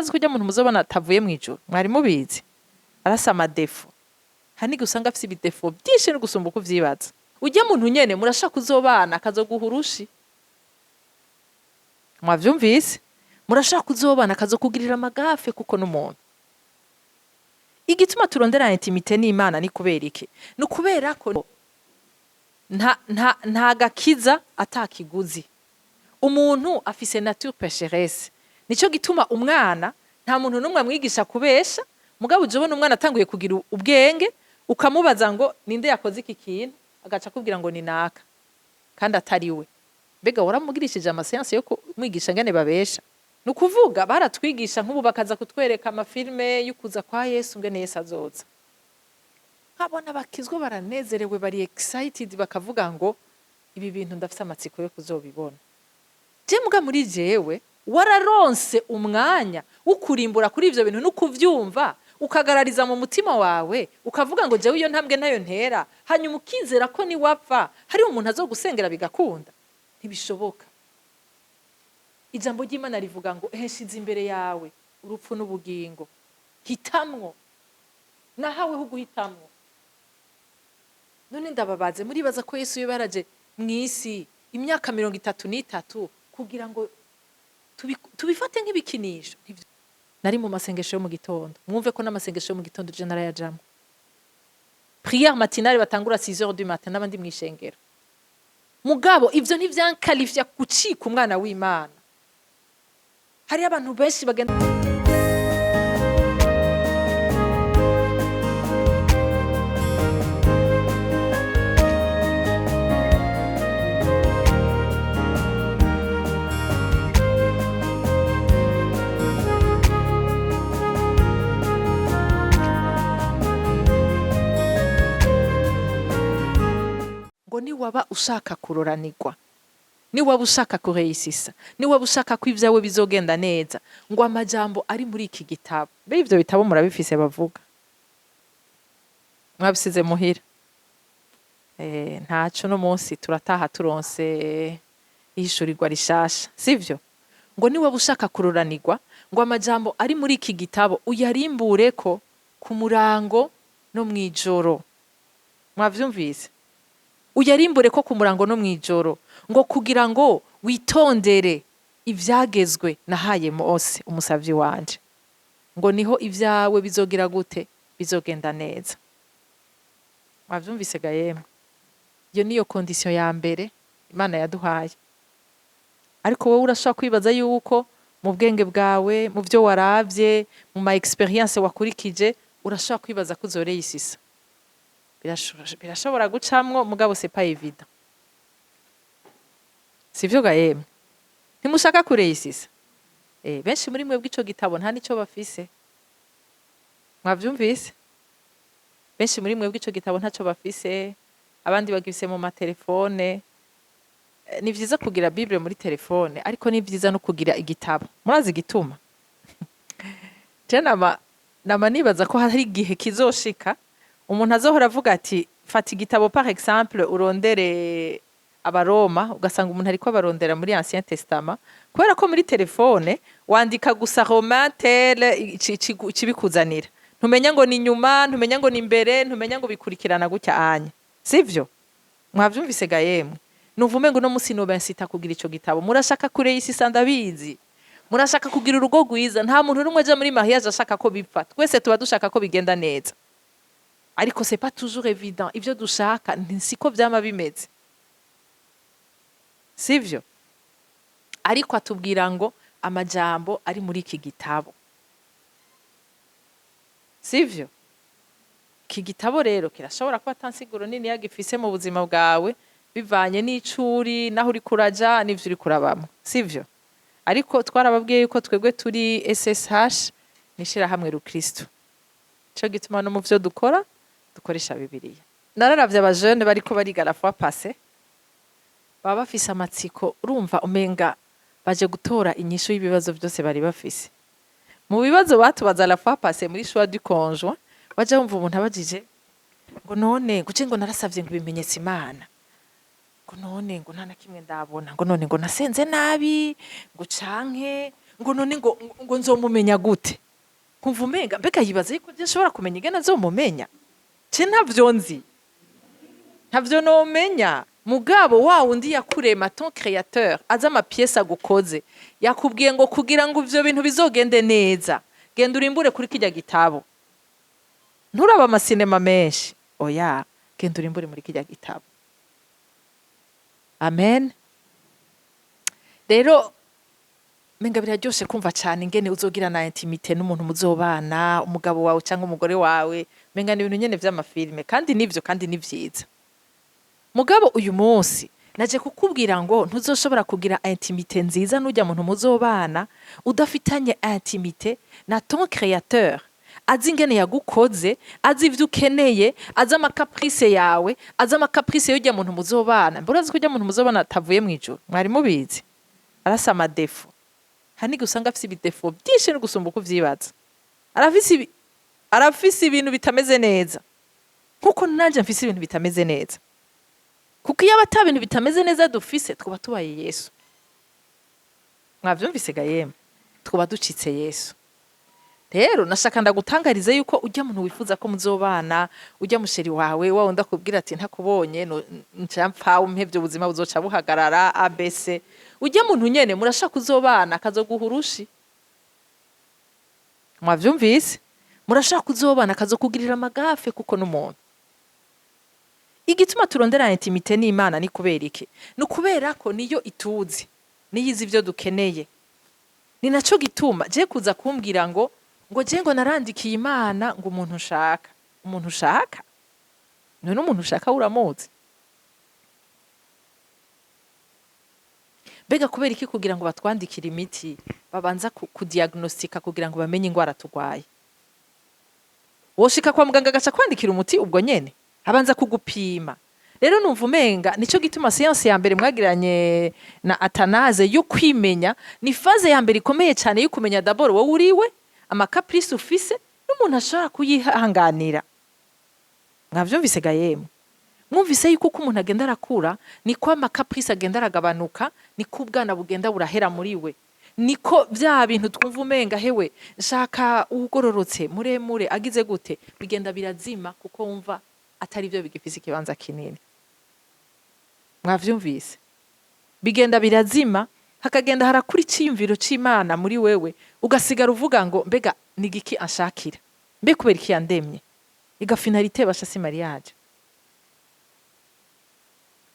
Murazi ko urya muntu muzobona atavuye mu ijuru? Mwari mubizi? Arasa ama défauts. Hari n'igihe usanga afise ibi défauts byinshi no gusumba uko uvyibaza. Urya muntu nyene murashaka kuzobana akazoguha urushi. Mwavyumvise? Murashaka kuzobana akazokugirira ama gaffes, kuko n'umuntu. Igituma turondera intimité n'Imana ni kubera iki? Ni ukubera ko nta gakiza atakiguzi. Umuntu afise nature pécheresse. Nico gituma umwana nta muntu n'umwe amwigisha kubesha. Mugabo uje ubona umwana atanguye kugira ubwenge, ukamubaza ngo ninde yakoze iki kintu, agaca akubwira ngo ni naka, kandi atari we. Mbega waramugirishije ama séances yo kumwigisha ngene babesha? Ni ukuvuga baratwigisha. Nk'ubu bakaza kutwereka ama films y'ukuza kwa Yesu, ngene Yesu azoza, nkabona bakizwa baranezerewe, bari excited, bakavuga ngo ibi bintu ndafise amatsiko yo kuzobibona. Je muga muri jewe, wararonse umwanya wo kurimbura kuri ivyo bintu no kuvyumva, ukagarariza mu mutima wawe, ukavuga ngo jewe iyo ntambwe ntayo ntera, hanyuma ukizera ko niwapfa hari umuntu azogusengera bigakunda? Ntibishoboka. Ijambo ry'Imana rivuga ngo heshize imbere yawe urupfu n'ubugingo, hitamwo. Nahaweho guhitamwo. None ndababaze, muribaza ko Yesu yoba yaraje mw'isi imyaka 33 kugira ngo tubifate nk'ibikinisho? Nari mu masengesho yo mu gitondo. Mwumve ko n'amasengesho yo mu gitondo je narayajamwo. Prière matinale batangura 6 heures du matin, n'abandi mw'ishengero. Mugabo ivyo ntivyankalifya gucika umwana w'Imana. Hariyo abantu benshi bagenda ngo niwaba ushaka kuroranirwa, niwaba ushaka kureyisisa, niwaba ushaka ko ibyawe bizogenda neza, ngo amajambo ari muri iki gitabo. Mbe ivyo bitabo murabifise? Bavuga mwabisize muhira? Ntaco, no munsi turataha turonse ihishurirwa rishasha, sivyo? Ngo niwaba ushaka kuroranirwa, ngo amajambo ari muri iki gitabo uyarimbureko ku murango no mw'ijoro. Mwavyumvise? Uyarimbure ko ku murango no mw'ijoro, ngo kugira ngo witondere ivyagezwe nahaye Mose umusavyi wanje, ngo niho ibyawe bizogira gute? Bizogenda neza. Mwavyumvise ga yemwe? Iyo niyo condition ya mbere Imana yaduhaye. Ariko wowe urashobora kwibaza yuko mu bwenge bwawe, mu byo waravye, mu ma expériences wakurikije, urashobora kwibaza ko uzoreyisisa. Birashobora gucamwo, mugabo c'est pas évident, sivyo ga yemwe? Ntimushaka kureyisisa? Benshi muri mwebwe ico gitabo nta nico bafise. Mwavyumvise? Benshi muri mwebwe ico gitabo ntaco bafise, abandi bagifise mu matelefone. Ni vyiza kugira Bible muri telefone, ariko ni vyiza no kugira igitabo. Murazi igituma? Je nama nibaza ko hari igihe kizoshika umuntu azohora avuga ati fata igitabo, par exemple urondere Abaroma, ugasanga umuntu ariko abarondera muri Ancien Testament, kubera ko muri telefone wandika gusa Romain tel, ikibikuzanira. Ntumenya ngo ni nyuma, ntumenya ngo ni imbere, ntumenya ngo bikurikirana gutya anya, sivyo? Mwavyumvise ga yemwe? Numva umengo uno musi nobansita kugira ico gitabo. Murashaka kure y'isi, ndabizi. Murashaka kugira urugo rwiza. Nta muntu n'umwe aja muri mariage ashaka ko bipfa. Twese tuba dushaka ko bigenda neza, ariko c'est pas toujours évident. Ivyo dushaka siko vyama bimeze, sivyo? Ariko atubwira ngo amajambo ari muri iki gitabo, sivyo? Iki gitabo rero kirashobora kuba ata nsiguro nini gifise mu buzima bwawe, bivanye n'icuri naho uri kuraja n'ivyo uri kurabamwo, sivyo? Ariko twarababwiye yuko twebwe turi SSH, n'ishirahamwe rukristo. Ico gituma no mu vyo dukora dukoresha Bibiliya. Nararavye abajene bariko bariga la fois passée, baba bafise amatsiko. Urumva umenga baje gutora inyishu y'ibibazo byose bari bafise. Mu bibazo batubaza la fois passée muri choix du conjoint, waja wumva umuntu abajije ngo none ngo ngo narasavye ngo ibimenyetso Imana, ngo none ngo nta na kimwe ndabona, ngo none ngo nasenze nabi, ngo canke Ngo none ngo nzomumenya gute? Nkumva umenga mbega yibaza yuko je nshobora kumenya ingene azomumenya. Je ntavyo nzi, ntavyo nomenya. Mugabo wa wundi yakurema, ton créateur, azi ama pièces agukoze, yakubwiye ngo kugira ngo ivyo bintu bizogende neza, genda urimbure kuri kirya gitabo. Nturaba amasinema menshi, oya, genda urimbure muri kirya gitabo. Amen. Rero menga biraryoshe kumva cyane ingene uzogira na intimité n'umuntu muzobana, umugabo wawe cyangwa umugore wawe. Menga ni ibintu nyene vy'ama films, kandi nivyo, kandi ni vyiza. Mugabo uyu munsi naje kukubwira ngo ntuzoshobora kugira intimité nziza n'ujya muntu muzobana udafitanye intimité na ton créateur, azi ingene yagukoze, azi ivyo ukeneye, azi ama caprices yawe, azi ama caprices y'ujya muntu muzobana. Mbura azi ko ujya muntu muzobana atavuye mw'ijuru? Mwari mubizi? Arasa ama défauts. Hari n'igihe usanga afise ibi défauts byinshi no gusumba uko uvyibaza. Arafise ibintu bitameze neza, nkuko nanje mfise ibintu bitameze neza, kuko iyo aba ata bintu bitameze neza dufise, twaba tubaye Yesu. Mwavyumvise ga yemwe? Twaba ducitse Yesu. Rero nashaka ndagutangarize yuko ujya muntu wifuza ko muzobana, ujya mu chéri wawe, wa wundi akubwira ati: "Ntakubonye nca mpfa, umpevye ubuzima buzoca buhagarara abc", ujya muntu nyene murashaka kuzobana akazoguha urushi. Mwavyumvise? Murashaka kuzobana akazokugirira ama gaffes, kuko n'umuntu. Igituma turondera intimité n'Imana ni kubera iki? Ni ukubera ko niyo ituzi, niyo izi ivyo dukeneye. Ni naco gituma je kuza kumbwira ngo je ngo narandikiye Imana ngo umuntu ushaka, umuntu ushaka, none umuntu ushaka uramuzi? Mbega kubera iki kugira ngo batwandikire imiti babanza kudiagnostika kugira ngo bamenye ingwara turwaye? Woshika kwa muganga agaca kwandikira umuti ubwo nyene? Abanza kugupima. Rero numva umenga nico gituma séance ya mbere mwagiranye na Atanaze yo kwimenya ni phase ya mbere ikomeye cyane, yo kumenya d'abord wowe uriwe, ama caprices ufise, n'umuntu ashobora kuyihanganira. Mwavyumvise ga yemwe? Mwumvise yuko uko umuntu agenda arakura niko ama caprices agenda aragabanuka, niko ubwana bugenda burahera muri we, niko bya bintu twumva umenga hewe nshaka ugororotse, muremure, agize gute, bigenda birazima, kuko wumva atari byo bigifise ikibanza kinini. Mwavyumvise? Bigenda birazima, hakagenda harakura iciyumviro c'Imana muri wewe, ugasigara uvuga ngo: "Mbega ni igiki anshakira? Mbe kubera iki yandemye?" Iga finalité basha si mariage.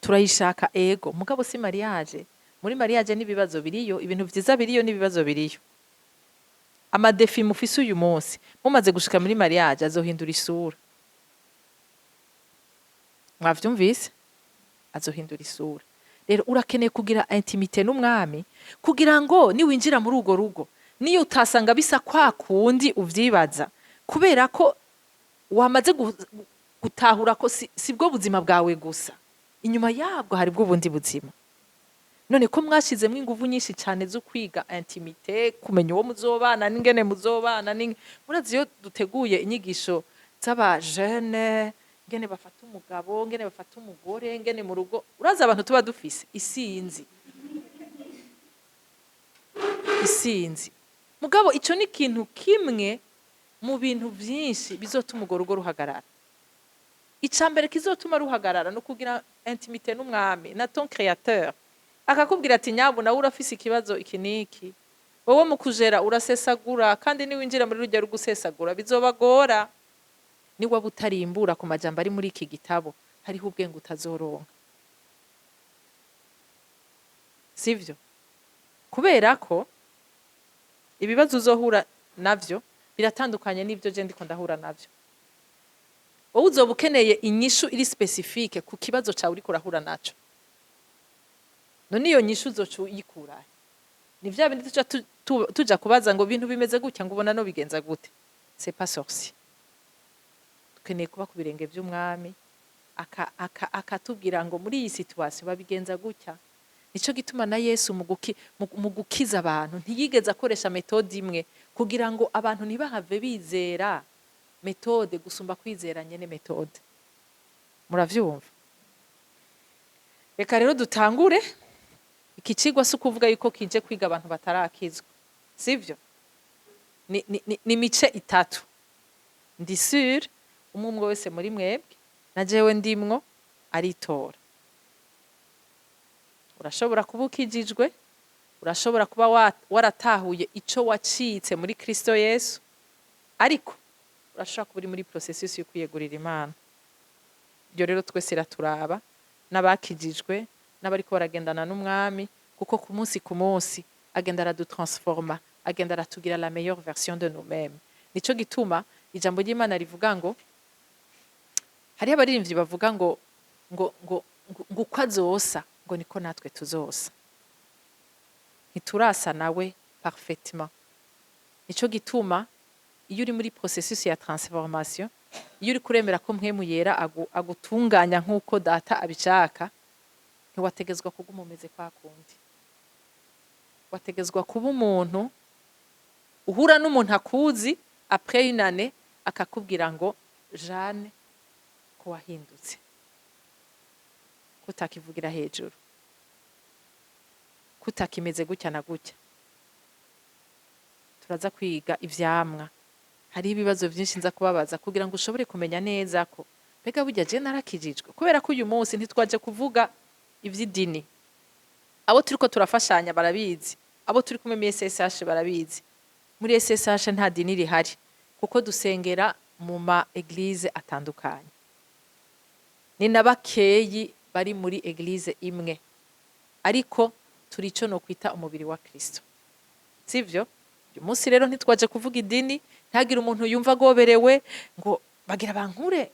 Turayishaka, ego, mugabo si mariage. Muri mariage n'ibibazo biriyo, ibintu vyiza biriyo n'ibibazo biriyo. Ama défis mufise uyu munsi, mumaze gushika muri mariage azohindura isura. Mwavyumvise? Azohindura isura. Rero urakeneye kugira intimité n'Umwami kugira ngo niwinjira muri urwo rugo, niyo utasanga bisa kwa kundi uvyibaza, kubera ko wamaze gutahura ko si bwo buzima bwawe gusa, inyuma yabwo hari bwo bundi buzima. None ko mwashizemo inguvu nyinshi cyane zo kwiga intimité, kumenya uwo muzobana n'ingene muzobana, murazi iyo duteguye inyigisho z'aba jeunes, ngene bafata umugabo, ngene bafata umugore, ngene mu rugo, urazi abantu tuba dufise isinzi, isinzi. Mugabo ico ni ikintu kimwe mu bintu vyinshi bizotuma urwo rugo ruhagarara. Ica mbere kizotuma ruhagarara no kugira intimité n'Umwami, na ton créateur, akakubwira ati: "Nyabu nawe urafise ikibazo iki niki, wowe mu kujera urasesagura, kandi niwinjira muri rujya rugusesagura bizobagora." Niwaba utarimbura ku majambo ari muri iki gitabo, hariho ubwenge utazoronka, sivyo? Kubera ko ibibazo uzohura navyo biratandukanye n'ibyo je ndiko ndahura navyo. Wowe uzoba ukeneye inyishu iri spécifique ku kibazo cawe uriko urahura naco. None iyo nyishu uzoca uyikurahe? Ni vya bindi tuca tuja kubaza ngo ibintu bimeze gutya, ngo ubona no bigenza gute? C'est pas sorcier. Dukeneye kuba ku birenge vy'Umwami, akatubwira ngo muri iyi situation babigenza gutya. Nico gituma na Yesu mu gukiza abantu ntiyigeze akoresha méthode imwe, kugira ngo abantu ntibahave bizera méthode gusumba kwizera nyene méthode. Muravyumva? Reka rero dutangure iki cigwa. Si ukuvuga yuko kije kwiga abantu batarakizwa, Sivyo? Ni imice itatu. Ndi sûr umwe umwe wese muri mwebwe, na jewe ndimwo, aritora. Urashobora kuba ukijijwe, urashobora kuba waratahuye ico wacitse muri Kristo Yesu, ariko urashobora kuba uri muri processus yo kwiyegurira Imana. Ibyo rero twese iraturaba, n'abakijijwe n'abariko baragendana n'Umwami, kuko ku munsi ku munsi agenda aradutransforma, agenda aratugira la meilleure version de nous-mêmes. Nico gituma ijambo ry'Imana rivuga ngo, hariho abaririmbyi bavuga ngo uko azosa ngo niko natwe tuzosa. Ntiturasa nawe parfaitement. Nico gituma iyo uri muri processus ya transformation, iyo uri kuremera ko Mpwemu Yera agutunganya nk'uko Data abishaka, ntiwategezwa kuguma umeze kwa kundi. Wategezwa kuba umuntu uhura n'umuntu akuzi après une année, akakubwira ngo: "Jeanne, ko wahindutse, ko utakivugira hejuru, ko utakimeze gutya na gutya?" Turaza kwiga ivyamwa. Hariho ibibazo vyinshi nza kubabaza kugira ngo ushobore kumenya neza ko mbega burya je narakijijwe. Kubera ko uyu munsi ntitwaje kuvuga ivy'idini. Abo turiko turafashanya barabizi, abo turi kumwe muri SSH barabizi. Muri SSH nta dini rihari, kuko dusengera mu ma église atandukanye. Ni na bakeyi bari muri église imwe, ariko turi ico no kwita umubiri wa Kristo, sivyo? Uyu munsi rero ntitwaje kuvuga idini. Ntagire umuntu yumva agoberewe ngo bagira bankure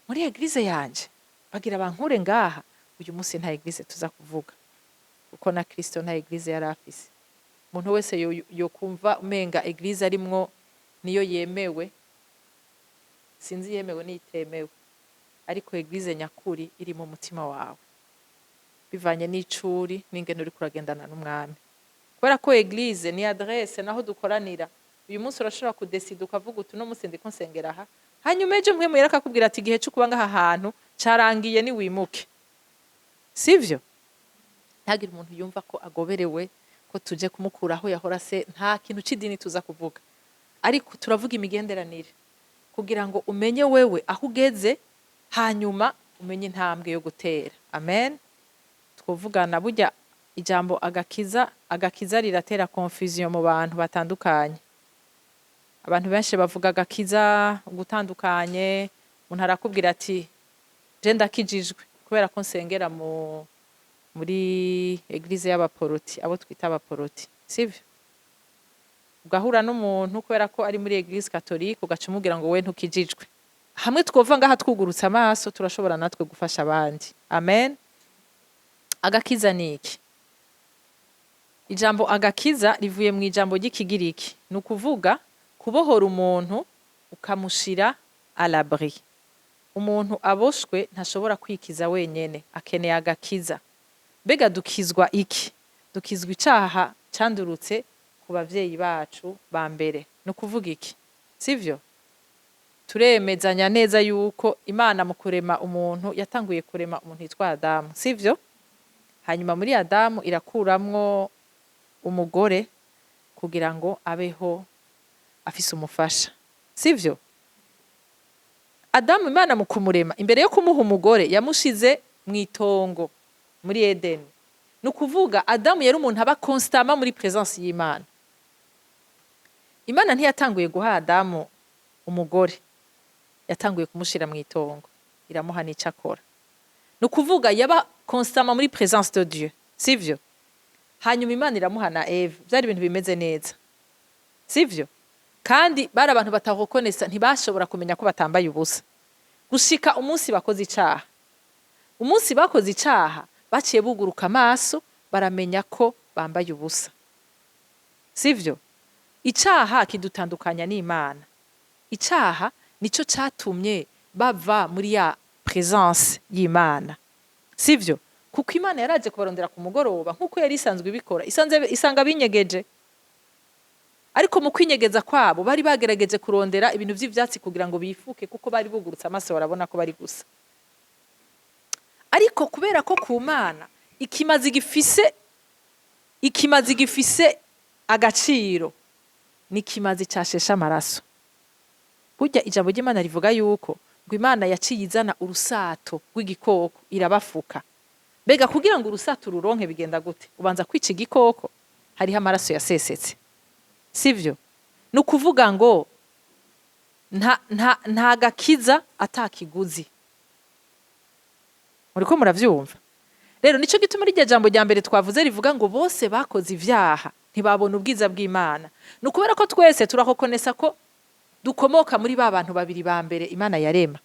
muri église yanje, bagira bankure ngaha. Uyu munsi nta église tuza kuvuga, kuko na Kristo nta église yari afise. Umuntu wese yokumva umenga église arimwo niyo yemewe, sinzi yemewe n'itemewe, ariko église nyakuri iri mu mutima wawe, bivanye n'icuri n'ingene uriko uragendana n'Umwami. Kubera ko église ni adresse naho dukoranira. Uyu munsi urashobora kudesida ukavuga uti: "Uno munsi ndiko nsengera aha." Hanyuma ejo Mpwemu Yera akakubwira ati: "Igihe cyo kuba ngaha hantu carangiye, niwimuke." Sivyo? Ntagire umuntu yumva ko agoberewe ko tuje kumukuraho yahora se. Nta kintu c'idini tuza kuvuga, ariko turavuga imigenderanire kugira ngo umenye wewe aho ugeze, hanyuma umenye intambwe yo gutera. Amen. Twovugana burya ijambo agakiza. Agakiza riratera confusion mu bantu batandukanye. Abantu benshi bavuga agakiza gutandukanye. Umuntu arakubwira ati: "Je ndakijijwe kubera ko nsengera muri église y'abaporoti," abo twita abaporoti, sivyo? Ugahura n'umuntu kubera ko ari muri église catholique, ugaca umubwira ngo: "We ntukijijwe." Hamwe twova ngaha twugurutse amaso, turashobora natwe gufasha abandi. Amen. Agakiza ni iki? Ijambo agakiza rivuye mu ijambo ry'Ikigiriki, ni ukuvuga kubohora umuntu ukamushira à l'abri. Umuntu aboshwe ntashobora kwikiza wenyene, akeneye agakiza. Mbega dukizwa iki? Dukizwa icaha candurutse ku bavyeyi bacu ba mbere. Ni ukuvuga iki? Sivyo? Turemezanya neza yuko Imana mu kurema umuntu yatanguye kurema umuntu yitwa Adamu, sivyo? Hanyuma muri Adamu irakuramwo umugore kugira ngo abeho afise umufasha, sivyo? Adamu, Imana mu kumurema, imbere yo kumuha umugore yamushize mu itongo muri Edeni. Ni ukuvuga Adamu yari umuntu aba constamment muri présence y'Imana. Imana ntiyatanguye guha Adamu umugore, yatanguye kumushira mu itongo, iramuha n'ico akora. Ni ukuvuga yaba constamment muri présence de Dieu, sivyo? Hanyuma Imana iramuha na Eve. Byari ibintu bimeze neza, sivyo? Kandi bari abantu batahokonesa, ntibashobora kumenya ko batambaye ubusa gushika umunsi bakoze icaha. Umunsi bakoze icaha baciye buguruka amaso, baramenya ko bambaye ubusa, sivyo? Icaha kidutandukanya n'Imana. Icaha nico catumye bava muri ya présence y'Imana, sivyo? Kuko Imana yaraje kubarondera ku mugoroba nk'uko yari isanzwe ibikora, isanze isanga binyegeje. Ariko mu kwinyegeza kwabo bari bagerageje kurondera ibintu vy'ivyatsi kugira ngo bifuke, kuko bari bugurutse amaso barabona ko bari gusa. Ariko kubera ko ku Mana ikimazi gifise agaciro. Ni ikimazi cashesha amaraso. Burya ijambo ry'Imana rivuga yuko ngo Imana yaciye izana urusato rw'igikoko irabafuka. Mbega kugira ngo urusato ruronke bigenda gute? Ubanza kwica igikoko, hariho amaraso yasesetse, sivyo? Ni ukuvuga ngo nta gakiza atakiguzi. Muriko muravyumva? Rero nico gituma rirya jambo rya mbere twavuze rivuga ngo bose bakoze ivyaha ntibabona ubwiza bw'Imana. Ni ukubera ko twese turahokonesa ko dukomoka muri ba bantu babiri ba mbere Imana yarema.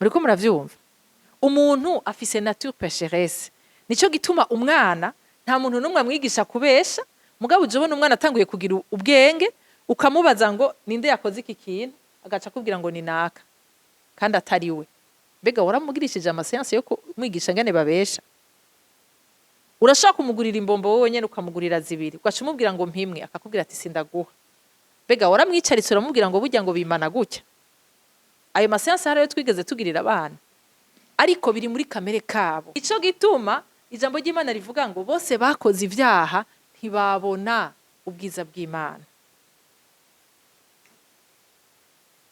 Muriko muravyumva? Umuntu afise nature pécheresse. Nico gituma umwana nta muntu n'umwe amwigisha kubesha. Mugabo uje ubona umwana atanguye kugira ubwenge, ukamubaza ngo ninde yakoze iki kintu, agaca akubwira ngo ni naka kandi atari we. Mbega waramugirishije ama séances yo kumwigisha ngene babesha? Urashaka kumugurira imbombo wowe nyene, ukamugurira zibiri, ugaca umubwira ngo mpimwe, akakubwira ati sindaguha. Mbega waramwicaritse uramubwira ngo burya ngo bimana gutya? Ayo ma séances hariyo twigeze tugirira abana, ariko biri muri kamere kabo. Ico gituma ijambo ry'Imana rivuga ngo bose bakoze ivyaha ntibabona ubwiza bw'Imana.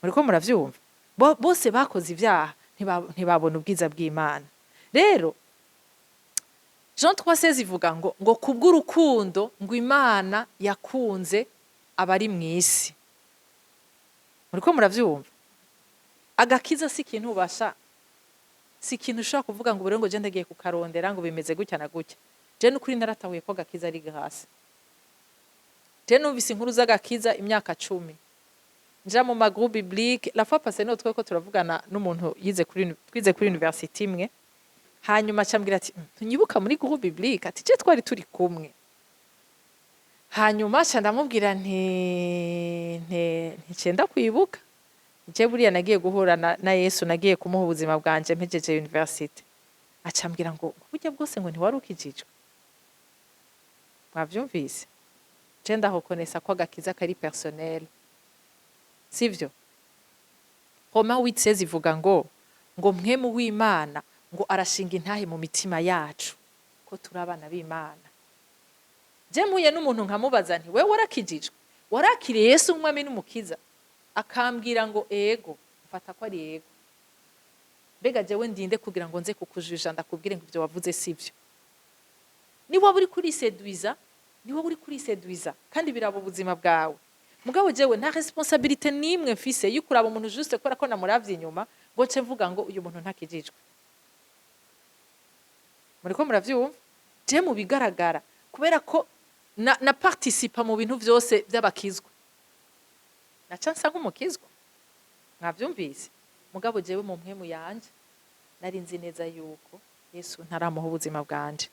Muriko muravyumva? Bose bakoze ivyaha ntibabona ubwiza bw'Imana. Rero Jean 3:16 ivuga ngo kubw'urukundo ngo Imana yakunze abari mw'isi. Muriko muravyumva? Agakiza si ikintu ubasha, si ikintu ushobora kuvuga ngo ubu ngo je ndagiye kukarondera ngo bimeze gutya na gutya. Je nukuri naratahuye ko agakiza ari grâce. Je numvise inkuru z'agakiza imyaka 10 nja mu ma groupe biblique. La fois passée no tweko turavugana n'umuntu yize kuri twize kuri university imwe, hanyuma acambwira ati "Ntunyibuka muri groupe biblique?" Ati je twari turi kumwe. Hanyuma ca ndamubwira nti nticenda kwibuka. Je buriya nagiye guhura na Yesu, nagiye kumuha ubuzima bwanje mpejeje university. Acambwira ngo burya bwose ngo ntiwari ukijijwe. Mwavyumvise? Je ndahokonesa ko agakiza kari personnel, sivyo? Roma 8:16 ivuga ngo mpwemu w'Imana ngo arashinga intahe mu mitima yacu ko turi abana b'Imana. Je mpuye n'umuntu nkamubaza nti wewe warakijijwe, warakiriye Yesu nk'umwami n'umukiza, akambwira ngo ego, mfata ko ari ego. Mbega jewe ndinde kugira ngo nze kukujuja ndakubwire ngo ivyo wavuze sivyo? Ni wowe uri kuriseduiza, ni wowe uri kuriseduiza kandi biraba ubuzima bwawe. Mugabo jewe nta responsabilité nimwe mfise yo kuraba umuntu juste kubera ko namuravye inyuma ngo nce mvuga ngo uyu muntu ntakijijwe. Muriko muravyumva? Je mu bigaragara, kubera ko na participa mu bintu vyose vy'abakizwa, naca nsa nk'umukizwa. Mwavyumvise? Mugabo jewe mu mpwemu yanje nari nzi neza yuko Yesu ntaramuha ubuzima bwanje.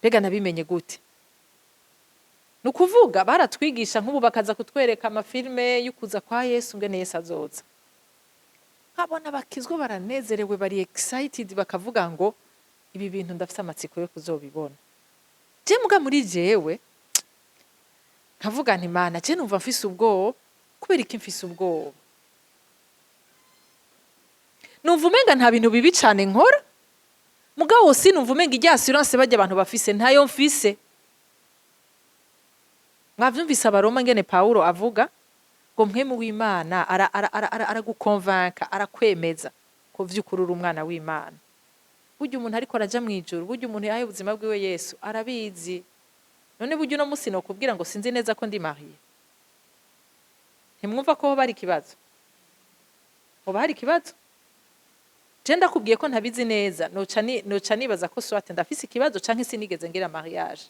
Mbega nabimenye gute? Ni ukuvuga baratwigisha nk'ubu bakaza kutwereka ama films y'ukuza kwa Yesu, ngene Yesu azoza, nkabona abakizwa baranezerewe, bari excited, bakavuga ngo ibi bintu ndafise amatsiko yo kuzobibona. Je muga muri jewe nkavuga nti Mana, je numva mfise ubwoba. Kubera iki mfise ubwoba? Numva umenga nta bintu bibi cane nkora, mugabo sinumva umenga irya assurance barya abantu bafise ntayo mfise. Mwavyumvise Abaroma ngene Pawulo avuga ngo mpwemu w'Imana aragukonvanka, arakwemeza ko vy'ukuri uri umwana w'Imana. Burya umuntu ariko araja mw'ijuru, burya umuntu yahaye ubuzima bwiwe Yesu arabizi. None burya uno musi nokubwira ngo sinzi neza ko ndi mariée, ntimwumva ko hoba hari ikibazo? Hoba hari ikibazo? Je ndakubwiye ko ntabizi neza, noca nibaza ko soit ndafise ikibazo canke sinigeze ngira mariage.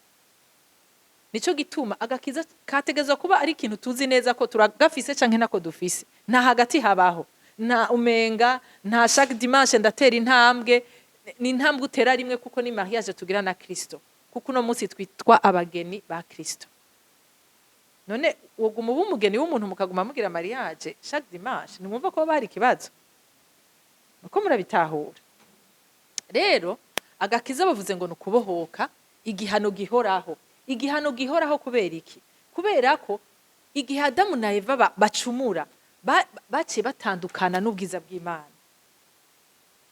Nico gituma agakiza kategezwa kuba ari ikintu tuzi neza ko turagafise canke nako dufise. Nta hagati habaho, nta umenga nta chaque dimanche ndatera intambwe. Ni intambwe utera rimwe, kuko ni mariage tugira na Kristo, kuko uno munsi twitwa abageni ba Kristo. None woguma uba umugeni w'umuntu mukaguma mugira mariage chaque dimanche? Ntimwumva ko hoba hari ikibazo? Uko murabitahura? Rero agakiza bavuze ngo ni ukubohoka igihano gihoraho. Igihano gihoraho kubera iki? Kubera ko igihe Adamu na Eva bacumura, baciye batandukana n'ubwiza bw'Imana.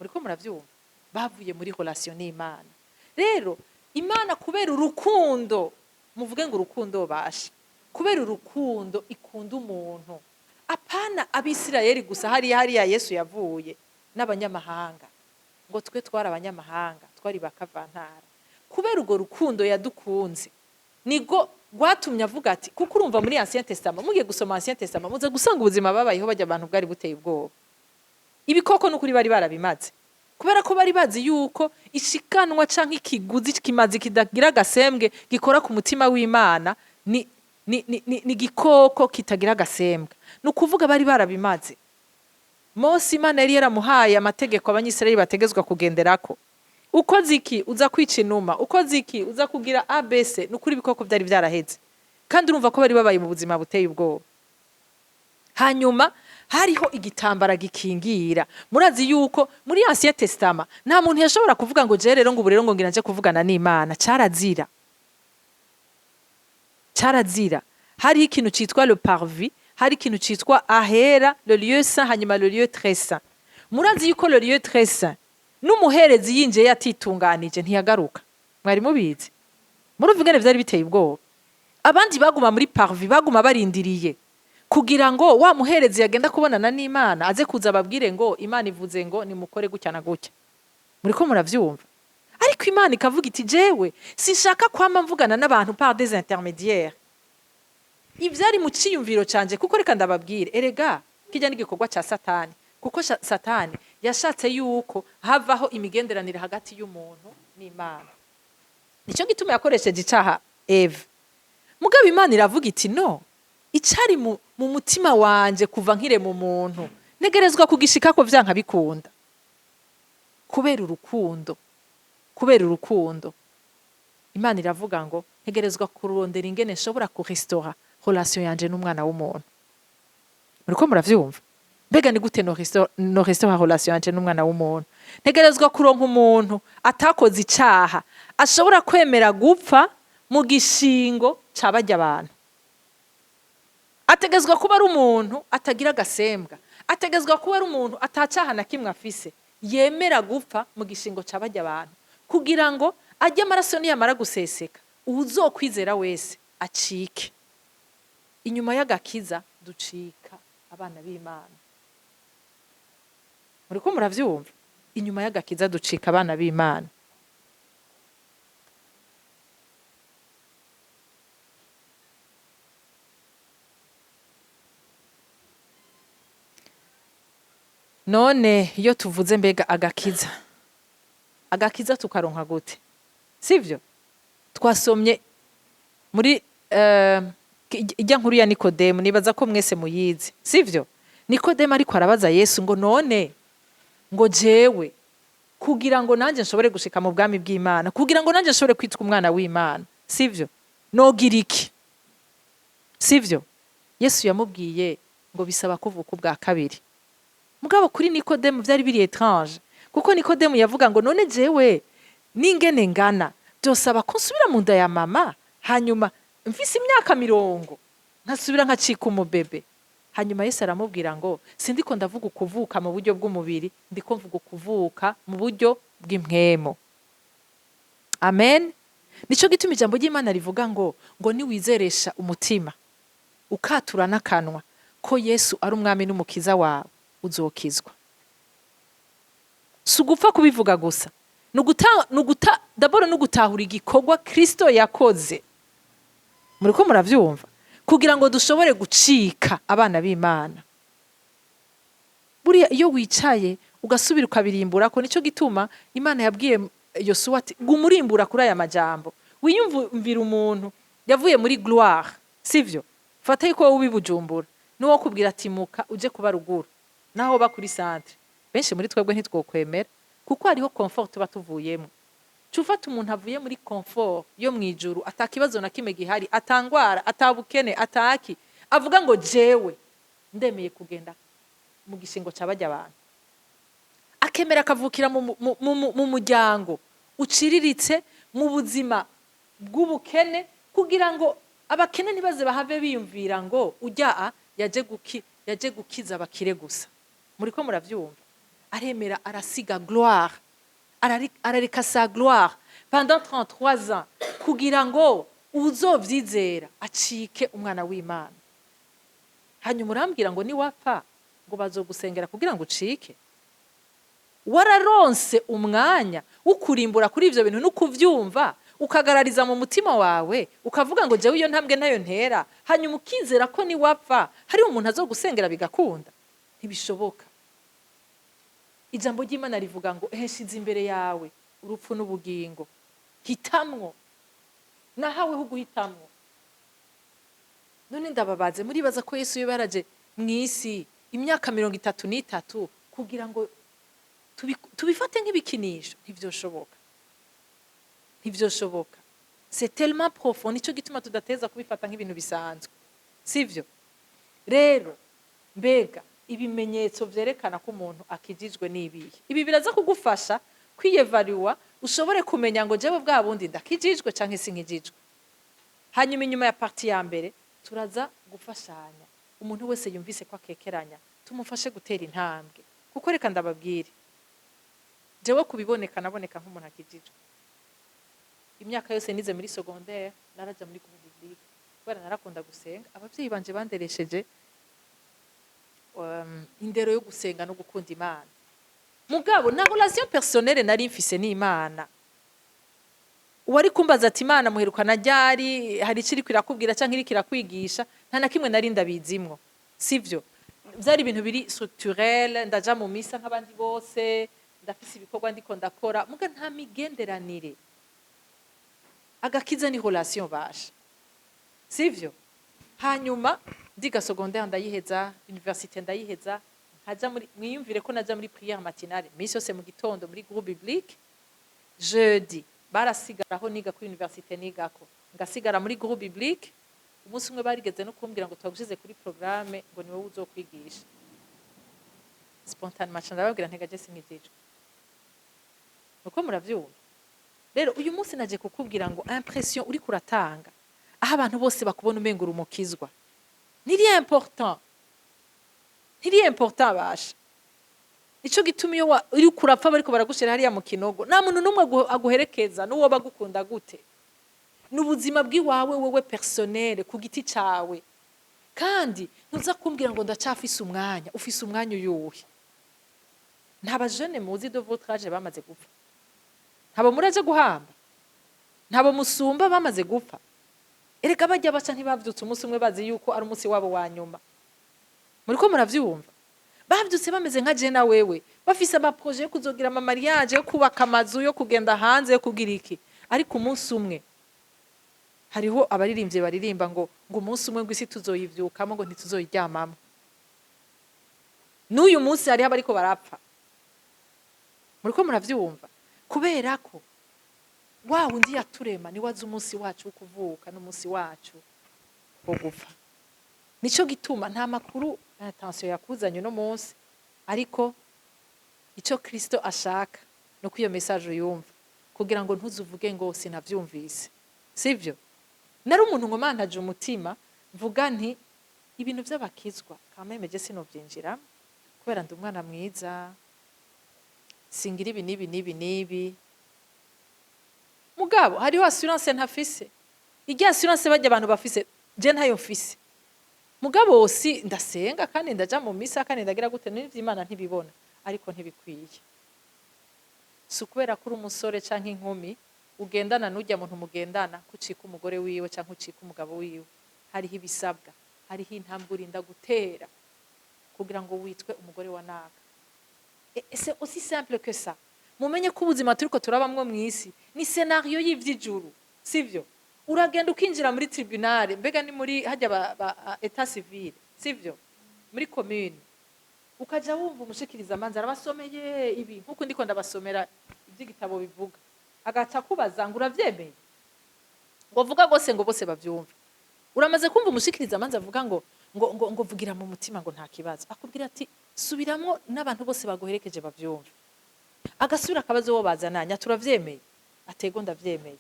Muriko muravyumva? Bavuye muri relation n'Imana. Rero Imana kubera urukundo Muvuge ngo urukundo basha. Kubera urukundo ikunda umuntu, apana Abisirayeli gusa, hariya Yesu yavuye n'abanyamahanga, ngo twe twari abanyamahanga, twari bakavantara. Kubera urwo rukundo yadukunze nigo rwatumye avuga ati, kuko urumva muri Ancien Testament, mugiye gusoma Ancien Testament, muza gusanga ubuzima babayeho bajya abantu bwari buteye ubwoba. Ibikoko n'ukuri bari barabimaze, kubera ko bari bazi yuko ishikanwa canke ikiguzi kimazi kidagira agasembwe gikora ku mutima w'Imana ni igikoko kitagira agasembwa. Ni ukuvuga bari barabimaze. Mose, Imana yari yaramuhaye amategeko Abanyisirayeli bategezwa kugenderako. Ukoze iki uza kwica inuma, ukoze iki uza kugira ABC. Ni ukuri ibikoko byari byaraheze, kandi urumva ko bari babaye mu buzima buteye ubwoba. Hanyuma hariho igitambara gikingira. Murazi yuko muri Ancien Testament nta muntu yashobora kuvuga ngo je rero, ngo ubu rero ngo ngira nje kuvugana n'Imana. Carazira, carazira. Hariho ikintu citwa le parvis, hari ikintu citwa ahera, le lieu saint, hanyuma le lieu très saint. Murazi yuko le lieu très saint n'umuherezi yinjiye yatitunganije ntiyagaruka. Mwari mubizi? Murumva ingene vyari biteye ubwoba. Abandi baguma muri parvis, baguma barindiriye kugira ngo wa muherezi yagenda kubonana n'Imana aze kuza ababwire ngo Imana ivuze ngo nimukore gutya na gutya. Muriko muravyumva? Ariko Imana ikavuga iti: "Jewe sinshaka kwama mvugana n'abantu par des intermédiaires." Ivyari mu ciyumviro canje, kuko reka ndababwire erega, kijya n'igikorwa ca Satani, kuko Satani yashatse yuko havaho imigenderanire hagati y'umuntu n'Imana. Nicyo gituma yakoresheje icaha Eve. Mugabo Imana iravuga iti: "No icari mu mutima wanje kuva nkirema umuntu ntegerezwa kugishikako vyanka bikunda." Kubera urukundo, kubera urukundo, Imana iravuga ngo ntegerezwa kurondera ingene nshobora kurestaura relation yanje n'umwana w'umuntu. Muriko muravyumva? Mbega ni gute no restaura relation yanje n'umwana w'umuntu? Ntegerezwa kuronka umuntu atakoze icaha, ashobora kwemera gupfa mu gishingo ca barya abantu. Ategezwa kuba ari umuntu atagira agasembwa, ategezwa kuba ari umuntu atacaha na kimwe afise, yemera gupfa mu gishingo ca barya abantu, kugira ngo ajye amaraso niyamara guseseka, uwuzokwizera wese acike. Inyuma y'agakiza ducika abana b'Imana. Muriko muravyumva? Inyuma y'agakiza ducika abana b'Imana. None iyo tuvuze mbega agakiza, agakiza tukaronka gute? Sivyo twasomye muri ijya nkuru ya Nikodemu? Nibaza ko mwese muyizi, sivyo? Nikodemu ariko arabaza Yesu ngo: "None ngo jewe kugira ngo nanjye nshobore gushika mu bwami bw'Imana, kugira ngo nanjye nshobore kwitwa umwana w'Imana, sivyo, nogira iki?" Sivyo? Yesu yamubwiye ngo bisaba kuvuka ubwa kabiri. Mugabo kuri Nikodemu byari biri étrange, kuko Nikodemu yavuga ngo: "None jewe n'ingene ngana, byosaba ko nsubira mu nda ya mama, hanyuma mfise imyaka 50 nkasubira nkacika umubebe?" Hanyuma Yesu aramubwira ngo: "Sindiko ndavuga ukuvuka mu buryo bw'umubiri, ndiko mvuga ukuvuka mu buryo bw'impwemu." Amen. Nico gituma ijambo ry'Imana rivuga ngo niwizeresha umutima, ukatura n'akanwa ko Yesu ari umwami n'umukiza wawe, uzokizwa. Si ugupfa kubivuga gusa, ni d'abord ni ugutahura igikorwa Kristo yakoze. Muriko muravyumva? Kugira ngo dushobore gucika abana b'Imana. Buriya iyo wicaye ugasubira ukabirimbura ko, nico gituma Imana yabwiye Yosuwa ati: "Guma urimbura kuri aya majambo." Wiyumvira umuntu yavuye muri gloire, sivyo? Fata yuko wowe ubi Bujumbura, nuwo kubwira ati: "Muka uje kuba ruguru," naho ba kuri centre, benshi muri twebwe ntitwokwemera, kuko hariho confort tuba tuvuyemo. Cufata umuntu avuye muri confort yo mwijuru, atakibazo na kimwe gihari, atangwara, atabukene, ataki, avuga ngo: "Jewe ndemeye kugenda mu gishingo ca barya abantu." Akemera akavukira mu muryango uciriritse, mu buzima bw'ubukene, kugira ngo abakene ntibaze bahave biyumvira ngo ujya a yaje gukiza abakire gusa. Muriko muravyumva? Aremera arasiga gloire, arareka sa gloire pendant 33 ans kugira ngo Uzovyizera acike umwana w'Imana. Hanyuma urambwira ngo niwapfa ngo bazogusengera kugira ngo ucike. Wararonse umwanya wo kurimbura kuri ivyo bintu no kuvyumva, ukagarariza mu mutima wawe, ukavuga ngo jewe iyo ntambwe ntayo ntera, hanyuma ukizera ko niwapfa hari umuntu azogusengera bigakunda. Ntibishoboka. Ijambo ry'Imana rivuga ngo heshize imbere yawe urupfu n'ubugingo, hitamwo. Nahaweho guhitamwo. None ndababaze, muribaza ko Yesu yoba yaraje mw'isi imyaka 33 kugira ngo tubifate nk'ibikinisho? Ntivyoshoboka, ntivyoshoboka. C'est tellement profond, nico gituma tudateza kubifata nk'ibintu bisanzwe, sivyo? Rero mbega ibimenyetso vyerekana ko umuntu akijijwe n'ibihe? Ibi biraza kugufasha kwiyevariwa, ushobore kumenya ngo jewe bwa bundi ndakijijwe canke sinkijijwe. Hanyuma inyuma ya partie ya mbere turaza gufashanya. Umuntu wese yumvise ko akekeranya, tumufashe gutera intambwe. Kuko reka ndababwire, jewe kubiboneka naboneka nk'umuntu akijijwe. Imyaka yose nize muri secondaire naraja muri groupe biblique kubera narakunda gusenga. Abavyeyi banje banderesheje indero yo gusenga no gukunda Imana. Mugabo na relation personnelle nari mfise n'Imana, uwari kumbaza ati Imana muherukana ryari, hari icyo iriko irakubwira canke iriko irakwigisha, nta na kimwe nari ndabizimwo, sivyo? Vyari ibintu biri structurel. Ndaja mu misa nk'abandi bose, ndafise ibikorwa ndiko ndakora, muga nta migenderanire. Agakiza ni relation basha, sivyo? Hanyuma ndiga secondaire ndayiheza, université ndayiheza, nkaja muri, mwiyumvire ko naja muri prière matinale misi yose mu gitondo muri groupe biblique. Jeudi barasigaraho niga kuri université nigako, ngasigara muri groupe biblique. Umunsi umwe barigeze no kumbwira ngo twagushize kuri programme, ngo ni wowe uzokwigisha. Spontanément ndababwira ntega je sinkijijwe. Nuko muravyumva rero, uyu munsi naje kukubwira ngo impression uriko uratanga, aho abantu bose bakubona umenga uri umukizwa, ntiri important, ntiri important basha. Ico gituma iyo uriko urapfa bariko baragushira hariya mu kinogo, nta muntu n'umwe aguherekeza, n'uwo bagukunda gute. Ni ubuzima bw'iwawe wewe personnel, ku giti cawe. Kandi ntuza kumbwira ngo ndacafise umwanya. Ufise umwanya uyuhe? Nta bajene muzi de votre âge bamaze gupfa? Ntabo muraje guhamba? Ntabo musumba bamaze gupfa? Erega bajya baca ntibavyutse umunsi umwe bazi yuko ari umunsi wabo wa nyuma. Muriko muravyumva? Bavyutse bameze nka je na wewe, bafise amaprojets yo kuzogira ama mariage, yo kubaka amazu, yo kugenda hanze, yo kugira iki. Ariko umunsi umwe, hariho abaririmbyi baririmba ngo umunsi umwe ngo isi tuzoyivyukamo, ngo ntituzoyiryamamo. N'uyu munsi hariho abariko barapfa. Muriko muravyumva? Kubera ko wa wundi yaturema niwe azi umunsi wacu wo kuvuka n'umunsi wacu wo gupfa. Nico gituma nta makuru attention yakuzanye uno munsi, ariko ico Kristo ashaka nuko iyo message uyumva, kugira ngo ntuzuvuge ngo sinavyumvise, sivyo? Nari umuntu nkomantaje umutima, mvuga nti ibintu vy'abakizwa kameme je sinovyinjiramo kubera ndi umwana mwiza, singira ibi n'ibi n'ibi n'ibi. Mugabo hariho assurance ntafise. Irya assurance bajya abantu bafise, je ntayo mfise. Mugabo si ndasenga kandi ndaja mu misa kandi ndagira gute n'ivy'Imana ntibibona, ariko ntibikwiye. Si ukubera ko uri umusore canke inkumi ugendana n'urya muntu mugendana ko ucika umugore wiwe canke ucika umugabo wiwe. Hariho ibisabwa, hariho intambwe urinda gutera kugira ngo witwe umugore wa naka. C'est aussi simple que ça. Mumenye ko ubuzima turiko turabamwo mw'isi ni scénario y'ivy'ijuru, sivyo? Uragenda ukinjira muri tribunal, mbega ni muri hajya ba état civil, sivyo? Muri commune, ukaja wumva umushikiriza amanza arabasomeye ibi nkuko ndiko ndabasomera ivy'igitabo bivuga, agaca akubaza ngo uravyemeye, ngo vuga gose ngo bose bavyumve. Uramaze kumva umushikiriza amanza avuga ngo vugira mu mutima ngo nta kibazo? Akubwira ati subiramwo n'abantu bose baguherekeje bavyumve. Agasubira akabazo wo bazananya, turavyemeye? Atego ndavyemeye.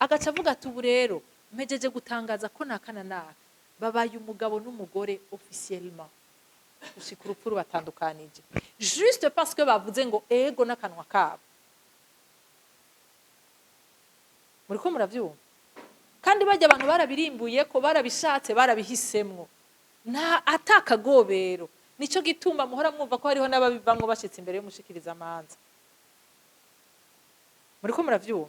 Agaca avuga ati ubu rero mpejeje gutangaza ko naka na naka babaye umugabo n'umugore officiellement gushika urupfu rubatandukanije, juste parce que bavuze ngo ego n'akanwa kabo. Muriko muravyumva? Kandi Kandi bajya abantu barabirimbuye ko barabishatse, barabihisemwo, nta atakagobero. Nico gituma muhora mwumva ko hariho n'ababivamwo bashitse imbere y'umushikirizamanza. Muriko muravyumva?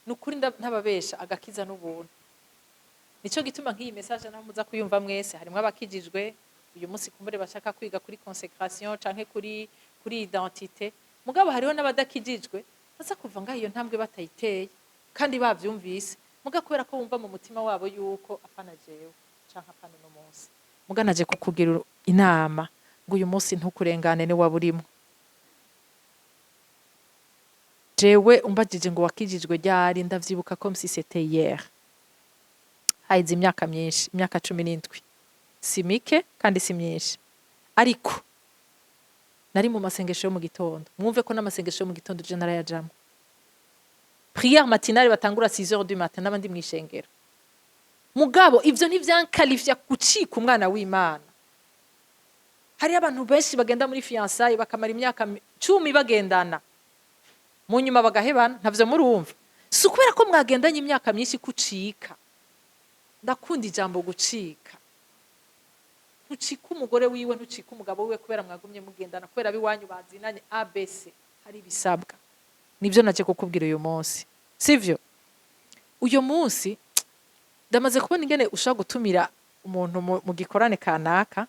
Ni ukuri, ntababesha, agakiza n'ubuntu. Nico gituma nk'iyi message naho muza kuyumva mwese, harimwo abakijijwe uyu munsi, kumbure bashaka kwiga kuri consécration canke kuri identité. Mugabo hariho n'abadakijijwe baza kuva ngaho iyo ntambwe batayiteye kandi bavyumvise, muga kubera ko bumva mu mutima wabo yuko apana jewe canke apana uno munsi. Muga naje kukugira inama ngo uyu munsi ntukurengane ni waba urimo. Jewe umbajije ngo wakijijwe ryari, ndavyibuka comme si c'était hier. Haheze imyaka myinshi, imyaka 17. Si mike kandi si myinshi, ariko nari mu masengesho yo mu gitondo. Mwumve ko n'amasengesho yo mu gitondo je narayajamwo, prière matinale batangura 6 heures du matin, n'abandi mw'ishengero. Mugabo ivyo ntivyankalifya gucika umwana w'Imana. Hariyo abantu benshi bagenda muri fiançailles bakamara imyaka 10 bagendana, mu nyuma bagahebana. Ntavyo murumva? Si ukubera ko mwagendanye imyaka myinshi kucika. Ndakunda ijambo gucika. Ntucika umugore wiwe, ntucika umugabo wiwe kubera mwagumye mugendana, kubera abiwanyu bazinanye abc. Hari ibisabwa, nibyo naje kukubwira uyu munsi, sivyo? Uyu munsi ndamaze kubona ingene ushobora gutumira umuntu mu gikorane kanaka,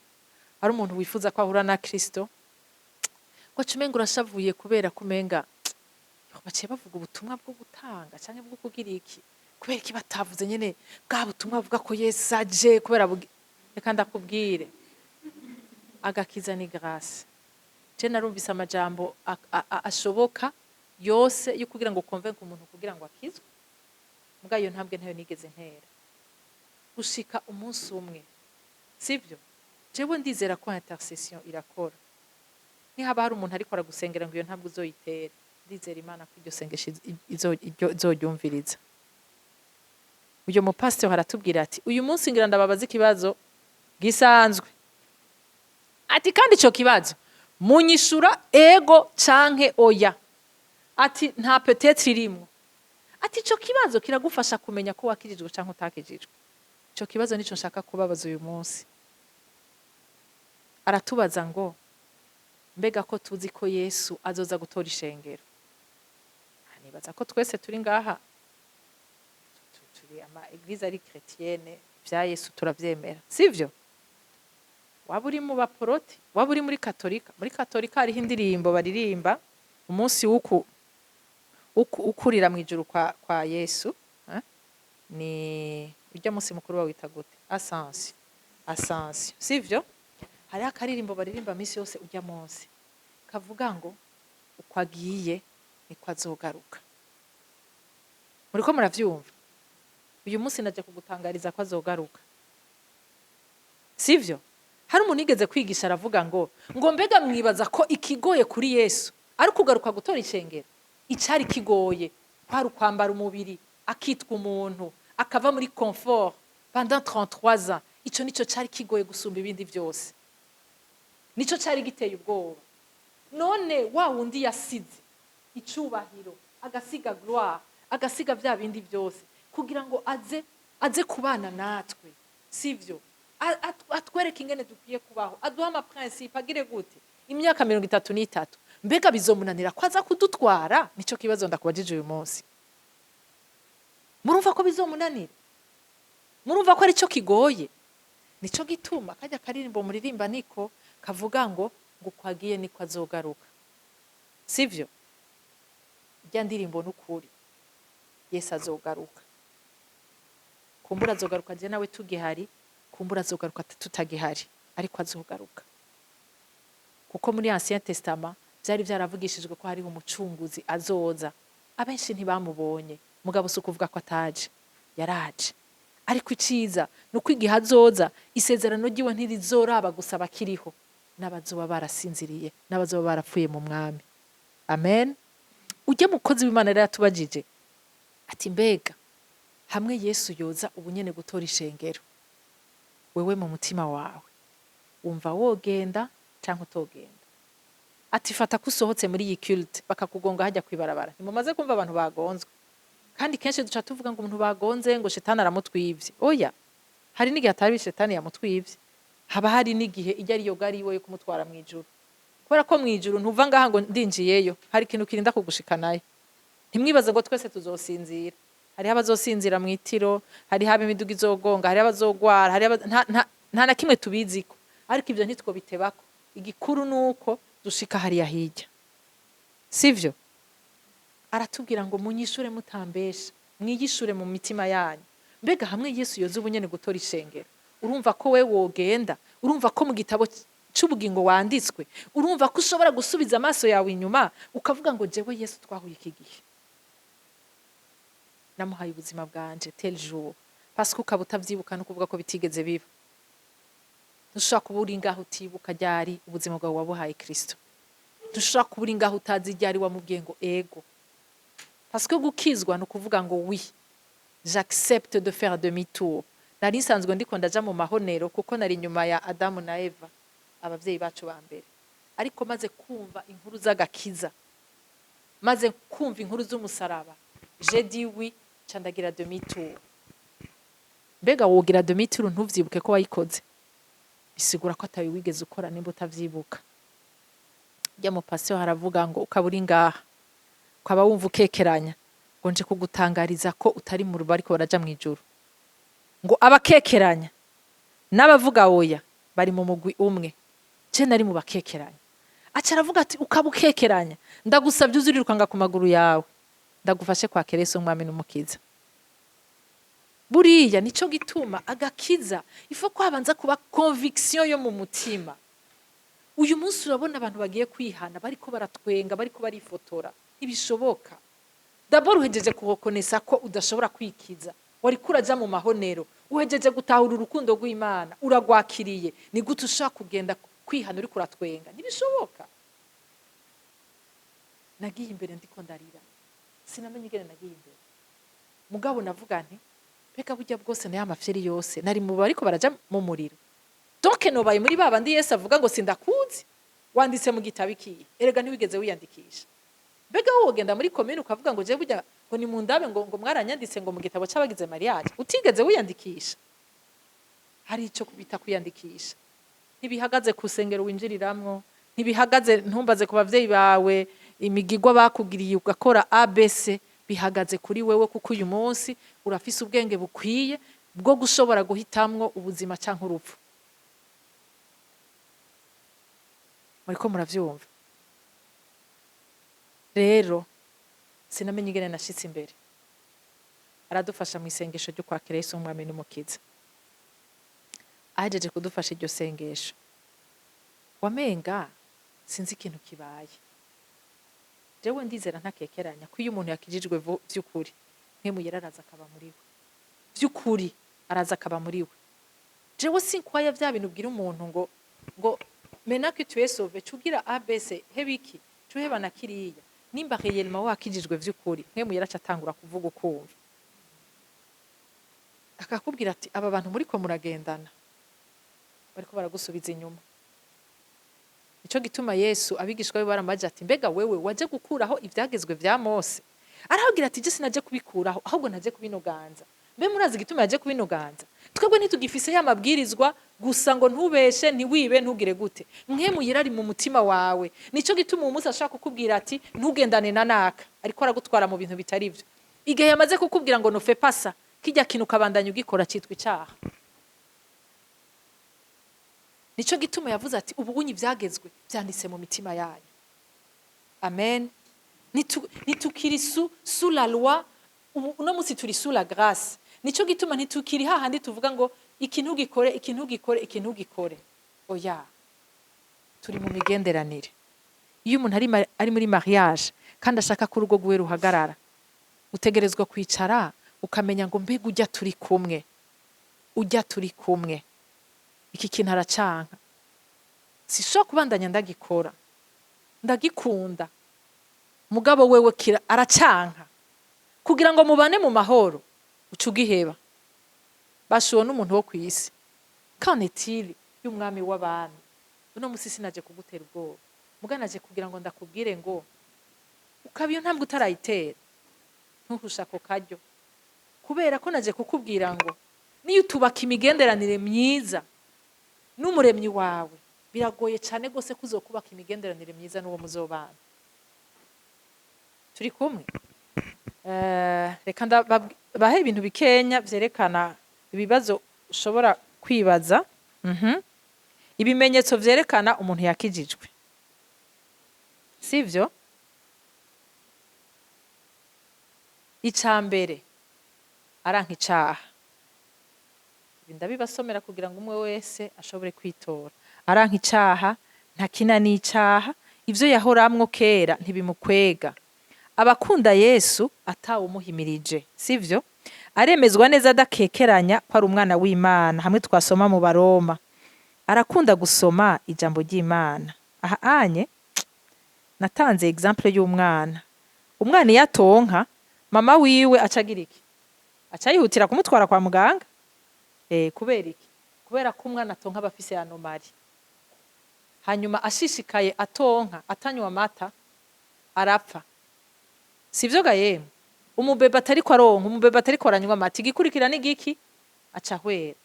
ari umuntu wifuza ko ahura na Kristo, ngo umenga urashavuye kubera ko umenga baciye bavuga ubutumwa bwo gutanga canke bwo kugira iki. Kubera iki batavuze nyene bwa butumwa buvuga ko Yesu aje? Kubera reka ndakubwire, agakiza ni grâce. Je narumvise amajambo ashoboka yose yo kugira ngo convaincre umuntu kugira ngo akizwe, mbwa iyo ntambwe ntayo nigeze ntera gushika umunsi umwe, sivyo? Jewe ndizera ko intercession irakora. Nihaba hari umuntu ariko aragusengera ngo iyo ntambwe uzoyitere, ndizera Imana ko iryo sengesho izoryumviriza. Uyu mupasiteri aratubwira ati: "Uyu munsi ngira ndababaza ikibazo gisanzwe." Ati: "Kandi ico kibazo munyishura ego canke oya." Ati: "Nta peut-être irimwo." Ati: "Ico kibazo kiragufasha kumenya ko wakirijwe canke utakijijwe." Ico kibazo nico nshaka kubabaza uyu munsi. Aratubaza ngo: "Mbega ko tuzi ko Yesu azoza gutora ishengero?" Ah, nibaza ko twese turi ngaha turi ama église ari chrétienne, vya Yesu turavyemera, sivyo? Waba uri mu baporoti, waba uri muri Katolika. Muri Katolika hariho indirimbo baririmba umunsi w'uku ukurira mu ijuru kwa Yesu, eh? Ni urya munsi mukuru bawita gute? Ascension, Ascension, sivyo? Hariho akaririmbo baririmba minsi yose urya munsi kavuga ngo uko agiye niko azogaruka. Muriko muravyumva? Uyu munsi naje kugutangariza ko azogaruka, sivyo? Hari umuntu yigeze kwigisha aravuga ngo mbega mwibaza ko ikigoye kuri Yesu ari ukugaruka gutora ishengero? Icari kigoye kwari ukwambara umubiri, akitwa umuntu, akava muri confort pendant 33 ans. Ico nico cari kigoye gusumba ibindi vyose, nico cari giteye ubwoba. None wa wundi yasize icubahiro, agasiga gloire, agasiga vya bindi byose kugira ngo aze kubana natwe, sivyo? Atwereke ingene dukwiye kubaho, aduhe ama principes, agire gute, imyaka 33, mbega bizomunanira ko aza kudutwara? Nico kibazo ndakubajije uyu munsi. Murumva ko bizomunanira? Murumva ko arico kigoye? Nico gituma kajya karirimbo muririmba niko kavuga ngo uko agiye niko azogaruka, sivyo? Irya ndirimbo n'ukuri. Yesu azogaruka. Kumbura azogaruka je nawe tugihari, kumbura azogaruka tutagihari, ariko azogaruka, kuko muri Ancien Testament vyari vyaravugishijwe ko hariho umucunguzi azoza. Abenshi ntibamubonye, mugabo si ukuvuga ko ataje, yaraje. Ariko iciza ni uko igihe azoza, isezerano ryiwe ntirizoraba gusa abakiriho, n'abazoba barasinziriye, n'abazoba barapfuye mu Mwami. Amen. Ujya mukozi w'Imana rero yatubajije ati: "Mbega hamwe Yesu yoza ubu nyene gutora ishengero, wewe mu mutima wawe wumva wogenda canke utogenda?" Ati: "Fata ko usohotse muri iyi culte, bakakugonga hajya kwibarabara." Ntimumaze kumva abantu bagonzwe? Kandi kenshi duca tuvuga ngo umuntu bagonze, ngo shetani aramutwivye. Oya, hari n'igihe atari shetani yamutwivye, haba hari n'igihe ijya ariyo gari iwe yo kumutwara mu ijuru, kubera ko mu ijuru ntuva ngaha ngo ndinjiyeyo. Hari ikintu kirinda kugushikanayo. Ntimwibaze ngo twese tuzosinzira. Hariho abazosinzira mu itiro, hariho ab'imiduga izogonga, hariho abazogwara, hariho nta na kimwe tubiziko. Ariko ivyo ntitwobitebako. Igikuru nuko dushika hariya hirya, sivyo? Aratubwira ngo munyishure mutambesha, mwiyishure mu mitima yanyu. Mbega hamwe Yesu yoza ubu nyene gutora ishengero, urumva ko we wogenda? Urumva ko mu gitabo c'ubugingo wanditswe? Urumva ko ushobora gusubiza amaso yawe inyuma ukavuga ngo jewe Yesu twahuye iki gihe, namuhaye ubuzima bwanje tel jour? Parce que ukaba utavyibuka, no kuvuga ko bitigeze biba. Ntushobora kuba uri ngaho utibuka ryari ubuzima bwawe wabuhaye Kristo. Ntushobora kuba uri ngaho utazi ryari wamubwiye ngo ego. Parce que gukizwa ni ukuvuga ngo oui, j'accepte de faire demi tour. Nari nsanzwe ndiko ndaja mu mahonero, kuko nari inyuma ya Adamu na Eva, abavyeyi bacu ba mbere. Ariko maze kumva inkuru z'agakiza, maze kumva inkuru z'umusaraba, j'ai dit oui, ca ndagira demi tour. Mbega wogira demi tour ntuvyibuke ko wayikoze? Bisigura ko atawe wigeze ukora nimba utavyibuka. Rya mupasiyo haravuga ngo ukaba uri ngaha, ukaba wumva ukekeranya, ngo nje kugutangariza ko utari mu ruba ariko baraja mu ijuru. Ngo abakekeranya n'abavuga oya bari mu mugwi umwe. Je nari mu bakekeranya. Aca aravuga ati ukaba ukekeranya, ndagusabye uzurirukanga ku maguru yawe, ndagufashe kwakira Yesu umwami n'umukiza. Buriya nico gituma agakiza ifo ko habanza kuba conviction yo mu mutima. Uyu munsi urabona abantu bagiye kwihana bariko baratwenga, bariko barifotora. Ntibishoboka. D'abord uhejeje kureconnaissa ko udashobora kwikiza, wariko uraja mu mahonero. Uhejeje gutahura urukundo rw'Imana, uragwakiriye. Ni gute ushobora kugenda kwihana uriko uratwenga? Ntibishoboka. Nagiye imbere ndiko ndarira, sinamenye ingene nagiye imbere. Mugabo navuga nti mbega burya bwose nayo amafyeri yose nari mu bariko baraja mu muriro? Donc nobaye muri ba bandi Yesu avuga ngo sindakuzi, wanditse mu gitabo ikihe? Erega ntiwigeze wiyandikisha. Mbega wowe wogenda muri komine ukavuga ngo jewe burya ngo ni mundabe, ngo mwaranyanditse ngo mu gitabo c'abagize mariage, utigeze wiyandikisha? Hari ico bita kwiyandikisha. Ntibihagaze ku rusengero winjiriramwo, ntibihagaze, ntumbaze, ku bavyeyi bawe, imigigwa bakugiriye ugakora ABC. Bihagaze kuri wewe, kuko uyu munsi urafise ubwenge bukwiye bwo gushobora guhitamwo ubuzima canke urupfu. Muriko muravyumva? Rero sinamenye ingene nashitse imbere. Aradufasha mu isengesho ryo kwakira Yesu umwami n'umukiza. Ahejeje kudufasha iryo sengesho, wamenga sinzi ikintu kibaye. Jewe ndizera ntakekeranya ko iyo umuntu yakijijwe vy'ukuri, Mpwemu Yera araza akaba muri we. Vy'ukuri araza akaba muri we. Jewe sinkwaya vya bintu ubwira umuntu ngo maintenant que tu es sauvé, cugira ABC, hebiki cuheba na kiriya. Nimba réellement wakijijwe vy'ukuri, Mpwemu Yera aca atangura kuvuga, ukumva akakubwira ati aba bantu muriko muragendana bariko baragusubiza inyuma. Nico gituma Yesu abigishwa be baramaje ati mbega wewe waje gukuraho ivyagezwe vya Mose? Arababwira ati je sinaje kubikuraho, ahubwo naje kubinoganza. Mbe murazi igituma yaje kubinoganza? Twebwe ntitugifise ya mabwirizwa gusa ngo ntubeshe, ntiwibe, ntugire gute. Mpwemu Yera ari mu mutima wawe. Nico gituma uwo munsi ashaka kukubwira ati ntugendane na naka, ariko aragutwara mu bintu bitari vyo. Igihe yamaze kukubwira ngo ne fais pas ça, kijya kintu ukabandanya ugikora, citwa icaha. Nico gituma yavuze ati ubunyi ivyagezwe vyanditse mu mitima yanyu. Amen. Ntitukiri sous la loi ubu, uno munsi turi sous la grâce. Nico gituma ntitukiri hahandi tuvuga ngo iki ntugikore, iki ntugikore, iki ntugikore. Oya, turi mu migenderanire. Iyo umuntu ari muri mariage kandi ashaka ko urugo rwiwe ruhagarara, utegerezwa kwicara ukamenya ngo mbega ujya turi kumwe, ujya turi kumwe, iki kintu aracanka, sishobora kubandanya ndagikora, ndagikunda, mugabo wewe kira aracanka. Kugira ngo mubane mu mahoro, uca ugiheba. Bashuwe n'umuntu wo kw'isi, qu'en est-il y'umwami w'abami? Uno musi sinaje kugutera ubwoba, muga naje kugira ngo ndakubwire ngo ukaba iyo ntambwe utarayitera. Ntuhushe ako karyo, kubera ko naje kukubwira ngo niyo utubaka imigenderanire myiza n'Umuremyi wawe, biragoye cyane rwose ko uzokubaka imigenderanire myiza n'uwo muzobana. Turi kumwe? Reka bahe ibintu bikenya vyerekana ibibazo ushobora kwibaza. Ibimenyetso vyerekana umuntu yakijijwe, sivyo? Ica mbere, aranka icaha. Ibi ndabibasomera kugira ngo umwe wese ashobore kwitora. Aranka icaha, ntakina n'icaha, ivyo yahoramwo kera ntibimukwega. Abakunda Yesu atawumuhimirije, sivyo? Aremezwa neza adakekeranya ko ari umwana w'Imana, hamwe twasoma mu Baroma. Arakunda gusoma ijambo ry'Imana. Aha anye natanze exemple y'umwana. Umwana iyo atonka, mama wiwe aca agira iki? Aca yihutira kumutwara kwa muganga. Kubera iki? Kubera ko umwana atonka aba afise anomalie. Hanyuma ashishikaye atonka, atanywa amata, arapfa, sivyo ga yemwe? Umubebe atariko aronka, umubebe atariko aranywa amata, igikurikira ni giki? Aca ahwera.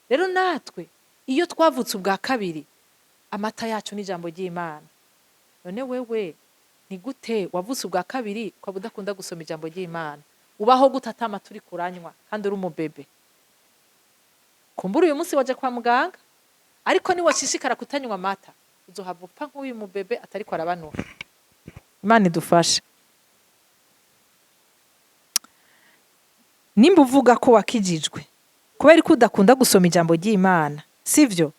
Rero natwe iyo twavutse ubwa kabiri, amata yacu ni ijambo ry'Imana. None wewe ni gute wavutse ubwa kabiri ukaba udakunda gusoma ijambo ry'Imana? Ubaho gute ata mata uriko uranywa kandi uri umubebe? Kumbura uyu munsi waje kwa muganga, ariko niwashishikara kutanywa amata, uzohava upfa nk'uyu mubebe atariko arabanura. Imana idufashe. Nimba uvuga ko wakijijwe, kubera ko udakunda gusoma ijambo ry'Imana, sivyo?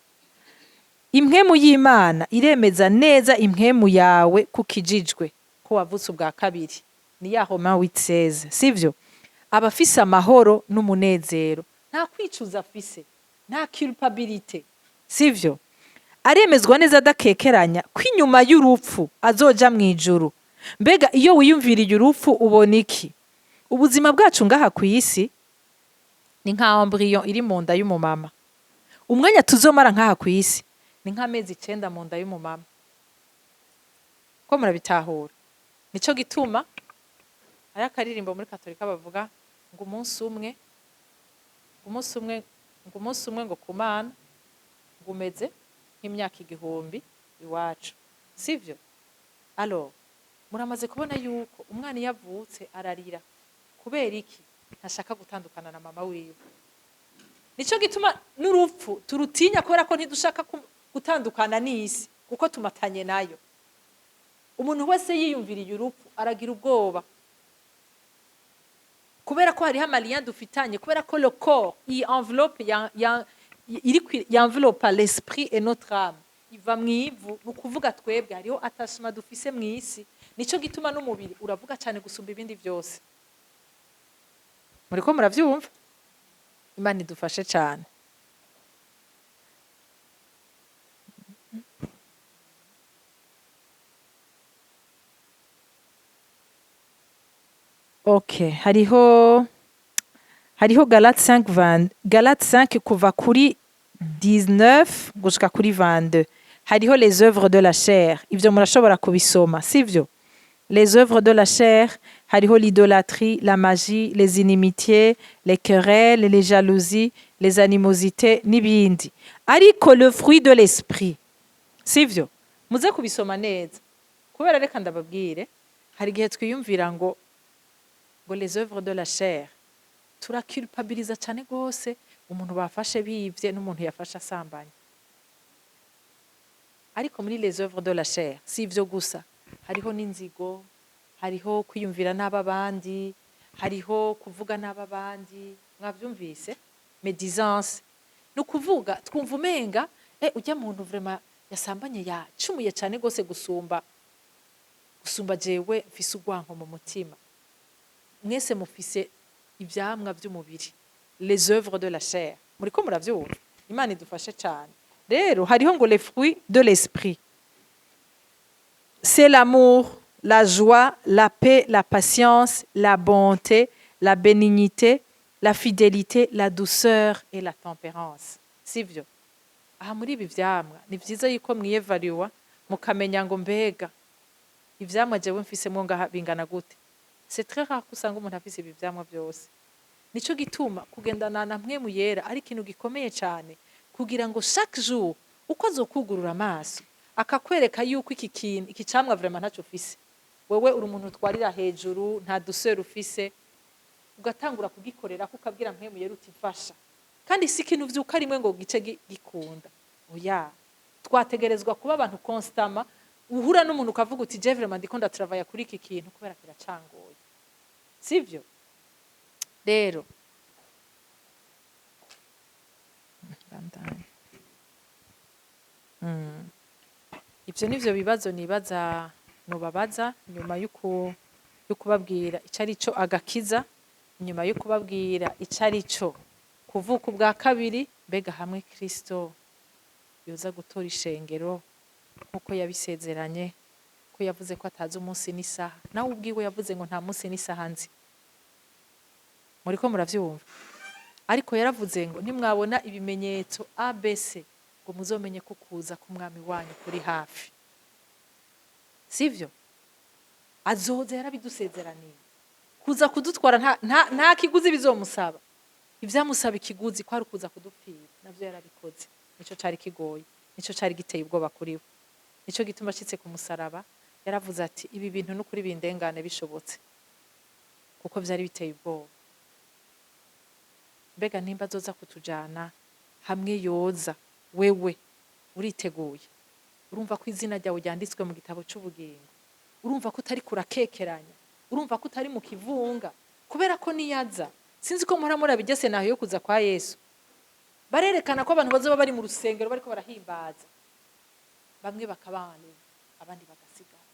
Impwemu y'Imana iremeza neza impwemu yawe ko ukijijwe, ko wavutse ubwa kabiri. Ni ya Romains 8:16, sivyo? Aba afise amahoro n'umunezero, nta kwicuza afise, nta culpabilité, sivyo? Aremezwa neza adakekeranya ko inyuma y'urupfu azoja mu ijuru. Mbega iyo wiyumviriye urupfu ubona iki? Ubuzima bwacu ngaha ku isi ni nka embryon iri mu nda y'umumama. Umwanya tuzomara nk'aha ku isi ni nk'amezi 9 mu nda y'umumama. Ko murabitahura? Nico gituma hari akaririmbo muri Katolika bavuga ngo umunsi umwe, umunsi umwe, ngo umunsi umwe ngo ku Mana ngo umeze nk'imyaka 1000 iwacu, sivyo? Alors muramaze kubona yuko umwana iyo avutse ararira. Kubera iki? Ntashaka gutandukana na mama wiwe. Nico gituma n'urupfu turutinya, kubera ko ntidushaka gutandukana n'isi, kuko tumatanye nayo. Umuntu wese yiyumviriye urupfu aragira ubwoba, kubera ko hariho ama liens dufitanye, kubera ko le corps iyi enveloppe ya iri enveloppe l'esprit et notre âme iva mu ivu. Ni ukuvuga twebwe hariho attachement dufise mu isi. Nico gituma n'umubiri uravuga cyane gusumba ibindi byose. Muriko muravyumva? Imana idufashe cyane. Okay, hariho Galates 5 20, Galates 5 kuva kuri 19 gushika kuri 22. Hariho les œuvres de la chair. Ivyo murashobora kubisoma, sivyo? Les œuvres de la chair, hariho l'idolâtrie, la magie, les inimitiés, les querelles, les jalousies, les animosités n'ibindi. Ariko le fruit de l'esprit, sivyo? Muze kubisoma neza, kubera reka ndababwire, hari igihe twiyumvira ngo les œuvres de la chair, turaculpabiliza cyane gose umuntu bafashe bivye n'umuntu yafashe asambanye. Ariko muri les œuvres de la chair si ivyo gusa, hariho n'inzigo, hariho kwiyumvira n'ab'abandi, hariho kuvuga n'ab'abandi. Mwavyumvise? Médisance. Ni ukuvuga twumva umenga ujya muntu vraiment yasambanye yacumuye cyane gose gusumba jewe mfise urwanko mu mutima. Mwese mufise ivyamwa vy'umubiri, les œuvres de la chair. Muriko muravyumva? Imana idufashe cyane. Rero hariho ngo les fruits de l'esprit, c'est l'amour, la joie, la paix, la patience, la bonté, la bénignité, la fidélité, la douceur et la tempérance, sivyo? Aha muri ibi vyamwa ni vyiza yuko mwiyevariwa, mukamenya ngo mbega ivyamwa jewe mfisemwo ngaha bingana gute? C'est très rare ko usanga umuntu afise ibi vyamwa vyose. Nico gituma kugendana na Mpwemu Yera ari ikintu gikomeye cyane, kugira ngo chaque jour uko azokugurura amaso akakwereka yuko iki kintu, iki camwa, vraiment ntacyo ufise. Wewe uri umuntu utwarira hejuru, nta douceur ufise. Ugatangura kugikorera, ukabwira Mpwemu Yera uti: "Mfasha." Kandi si ikintu vyuka rimwe ngo gice gikunda, oya. Twategerezwa kuba abantu constamment uhura n'umuntu ukavuga uti: "Je vraiment ndiko ndatravaya kuri iki kintu kubera kiracangoye." Sivyo rero? Bandanye. Ivyo nivyo bibazo nibaza nobabaza nyuma yo kubabwira ico ari cyo agakiza, nyuma yo kubabwira ico ari cyo kuvuka ubwa kabiri. Mbega hamwe Kristo yoza gutora ishengero nk'uko yabisezeranye, ko yavuze ko atazi umunsi n'isaha, nawe ubwiwe yavuze ngo: "Nta munsi n'isaha nzi." Muriko muravyumva? Ariko yaravuze ngo: "Nimwabona ibimenyetso ABC, ngo muzomenye ko kuza k'umwami wanyu kuri hafi." Sivyo? Azoza, yarabidusezeraniye kuza kudutwara. Nta kiguzi bizomusaba. Ivyamusaba ikiguzi kwari ukuza kudupfira, navyo yarabikoze. Nico cari kigoye, nico cari giteye ubwoba kuri we. Nico gituma ashitse ku musaraba yaravuze ati: "Ibi bintu n'ukuri bindengane bishobotse," kuko vyari biteye ubwoba. Mbega nimba azoza kutujana, hamwe yoza, wewe uriteguye? Urumva ko izina ryawe ryanditswe mu gitabo c'ubugingo? Urumva ko utari kurakekeranya? Urumva ko utari mu kivunga? Kubera ko niyaza, sinzi ko muhora muraba scénario yo kuza kwa Yesu, barerekana ko abantu bazoba bari mu rusengero bariko barahimbaza, bamwe bakabana, abandi bagasigara.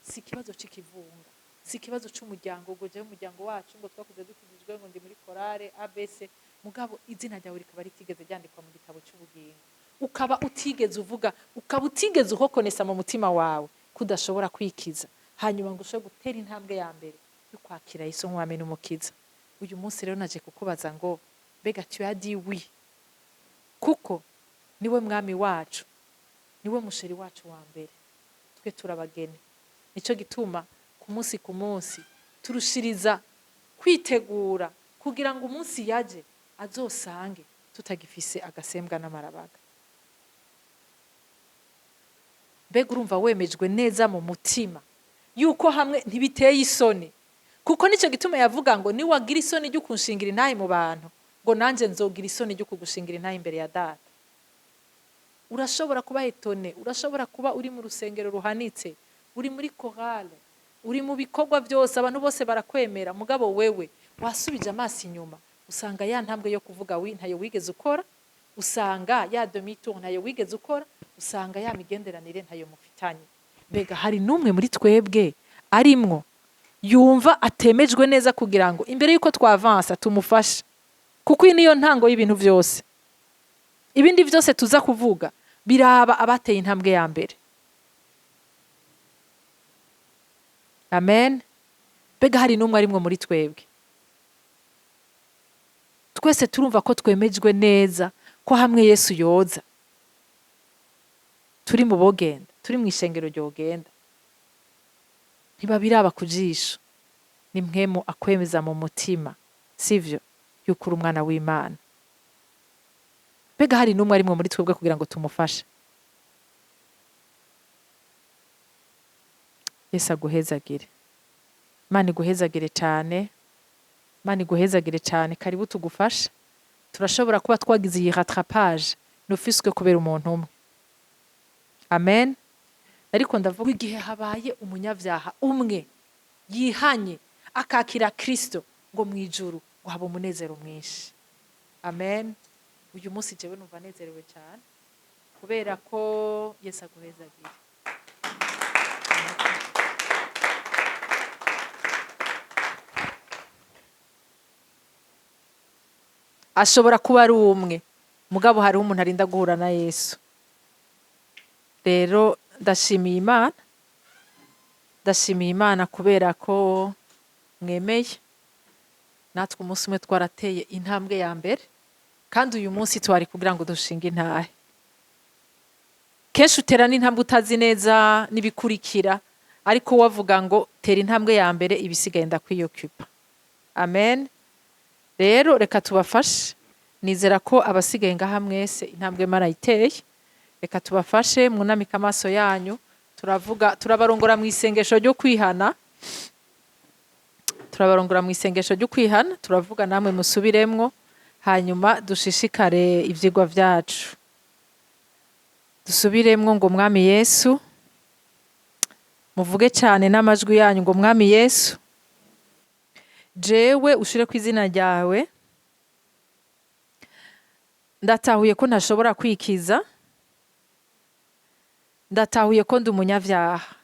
Si ikibazo c'ikivunga, si ikibazo c'umuryango, ngo jewe umuryango wacu ngo twakuze dukijijwe, ngo ndi muri chorale ABC, mugabo izina ryawe rikaba ritigeze ryandikwa mu gitabo c'ubugingo, ukaba utigeze uvuga, ukaba utigeze uhokonesa mu mutima wawe ko udashobora kwikiza, hanyuma ngo ushobore gutera intambwe ya mbere yo kwakira Yesu nk'umwami n'umukiza. Uyu munsi rero naje kukubaza ngo: mbega tu as dit oui? Kuko niwe mwami wacu, niwe mu chéri wacu wa mbere, twe turabageni. Nico gituma ku munsi ku munsi turushiriza kwitegura kugira ngo umunsi yaje azosange tutagifise agasembwa n'amarabaga. Mbega urumva wemejwe neza mu mutima yuko hamwe ntibiteye isoni? Kuko nicyo gituma yavuga ngo: "Niwagira isoni ryo kunshingira intahe mu bantu, ngo nanjye nzogira isoni ryo kugushingira intahe imbere ya Data." Urashobora kuba étonné, urashobora kuba uri mu rusengero ruhanitse, uri muri chorale, uri mu bikorwa byose, abantu bose barakwemera, mugabo wewe wasubije amaso inyuma usanga ya ntambwe yo kuvuga oui ntayo wigeze ukora, usanga ya demi-tour ntayo wigeze ukora, usanga ya migenderanire ntayo mufitanye. Mbega hari n'umwe muri twebwe arimwo yumva atemejwe neza, kugira ngo imbere y'uko twavansa tumufashe? Kuko iyi niyo ntango y'ibintu byose. Ibindi byose tuza kuvuga biraba abateye intambwe ya mbere. Amen. Mbega hari n'umwe arimwo muri twebwe? Twese turumva ko twemejwe neza ko hamwe Yesu yoza turi mu bogenda, turi mu ishengero ryogenda? Ntibabiraba ku jisho, ni Mpwemu akwemeza mu mutima, sivyo, yuko uri umwana w'Imana. Mbega hari n'umwe arimwo muri twebwe kugira ngo tumufashe? Yesu aguhezagire. Imana iguhezagire cyane, Imana iguhezagire cyane. Karibu tugufashe. Turashobora kuba twagize iyi rattrapage nufiswe kubera umuntu umwe. Amen. Ariko ndavuga igihe habaye umunyabyaha umwe yihanye akakira Kristo, ngo mu ijuru ngo haba umunezero mwinshi. Amen. Uyu munsi jewe numva nezerewe cyane kubera ko Yesu aguhezagire. Ashobora kuba ari umwe, mugabo hariho umuntu arinda guhura na Yesu. Rero ndashimiye Imana, ndashimiye Imana kubera ko mwemeye. Natwe umunsi umwe twarateye intambwe ya mbere, kandi uyu munsi twari kugira ngo dushinge intahe. Kenshi utera n'intambwe utazi neza n'ibikurikira. Ariko wavuga ngo tera intambwe ya mbere, ibisigaye ndakwiyokupa. Amen. Rero reka tubafashe. Nizera ko abasigaye ngaha mwese intambwe marayiteye. Reka tubafashe. Mwunamike amaso yanyu. Turavuga, turabarongora mu isengesho ryo kwihana. Turabarongora mu isengesho ryo kwihana. Turavuga, namwe musubiremwo, hanyuma dushishikare ivyigwa vyacu. Dusubiremwo ngo: "Mwami Yesu." Muvuge cyane n'amajwi yanyu ngo: "Mwami Yesu, jewe ushire ku izina ryawe, ndatahuye ko ntashobora kwikiza. Ndatahuye ko ndi umunyabyaha.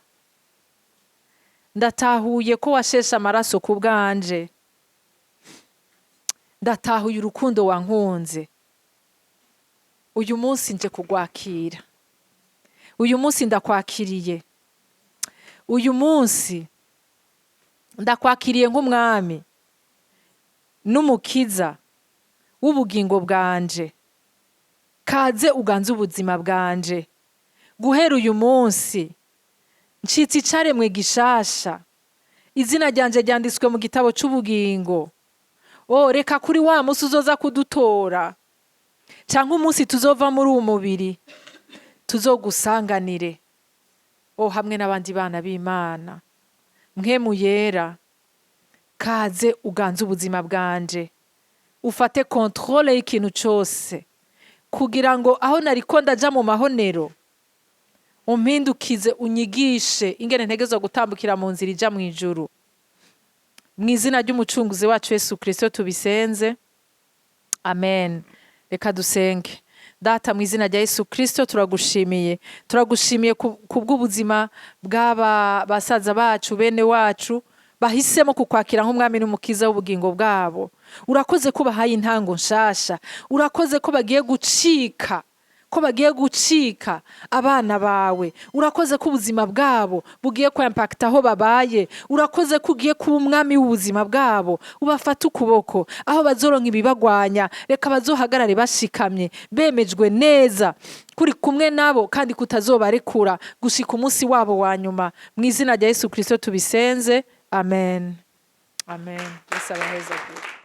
Ndatahuye ko washeshe amaraso ku bwanje. Ndatahuye urukundo wankunze. Uyu munsi nje kugwakira. Uyu munsi ndakwakiriye. Uyu munsi ndakwakiriye nk'umwami n'umukiza w'ubugingo bwanje. Kaze uganze ubuzima bwanje. Guhera uyu munsi ncitse icaremwe gishasha. Izina ryanje ryanditswe mu gitabo c'ubugingo. O reka kuri wa munsi uzoza kudutora, canke umunsi tuzova muri uwu mubiri, tuzogusanganire, o hamwe n'abandi bana b'Imana. Mpwemu Yera, kaze uganze ubuzima bwanje, ufate contrôle y'ikintu cose, kugira ngo aho nariko ndaja mu mahonero umpindukize, unyigishe ingene ntegerezwa gutambukira mu nzira ija mu ijuru. Mu izina ry'Umucunguzi wacu Yesu Kristo tubisenze, amen." Reka dusenge. Data, mu izina rya Yesu Kristo, turagushimiye. Turagushimiye kubw'ubuzima bw'aba basaza bacu, bene wacu bahisemo kukwakira nk'umwami n'umukiza w'ubugingo bwabo. Urakoze ko bahaye intango nshasha. Urakoze ko bagiye gucika, ko bagiye gucika abana bawe. Urakoze ko ubuzima bwabo bugiye kw'impacta aho babaye. Urakoze ko ugiye kuba umwami w'ubuzima bwabo. Ubafate ukuboko. Aho bazoronka ibibagwanya, reka bazohagarare bashikamye, bemejwe neza kuri kumwe nabo kandi kutazobarekura gushika umunsi wabo wa nyuma. Mu izina rya Yesu Kristo tubisenze, amen, amen. Yesu abahezagire.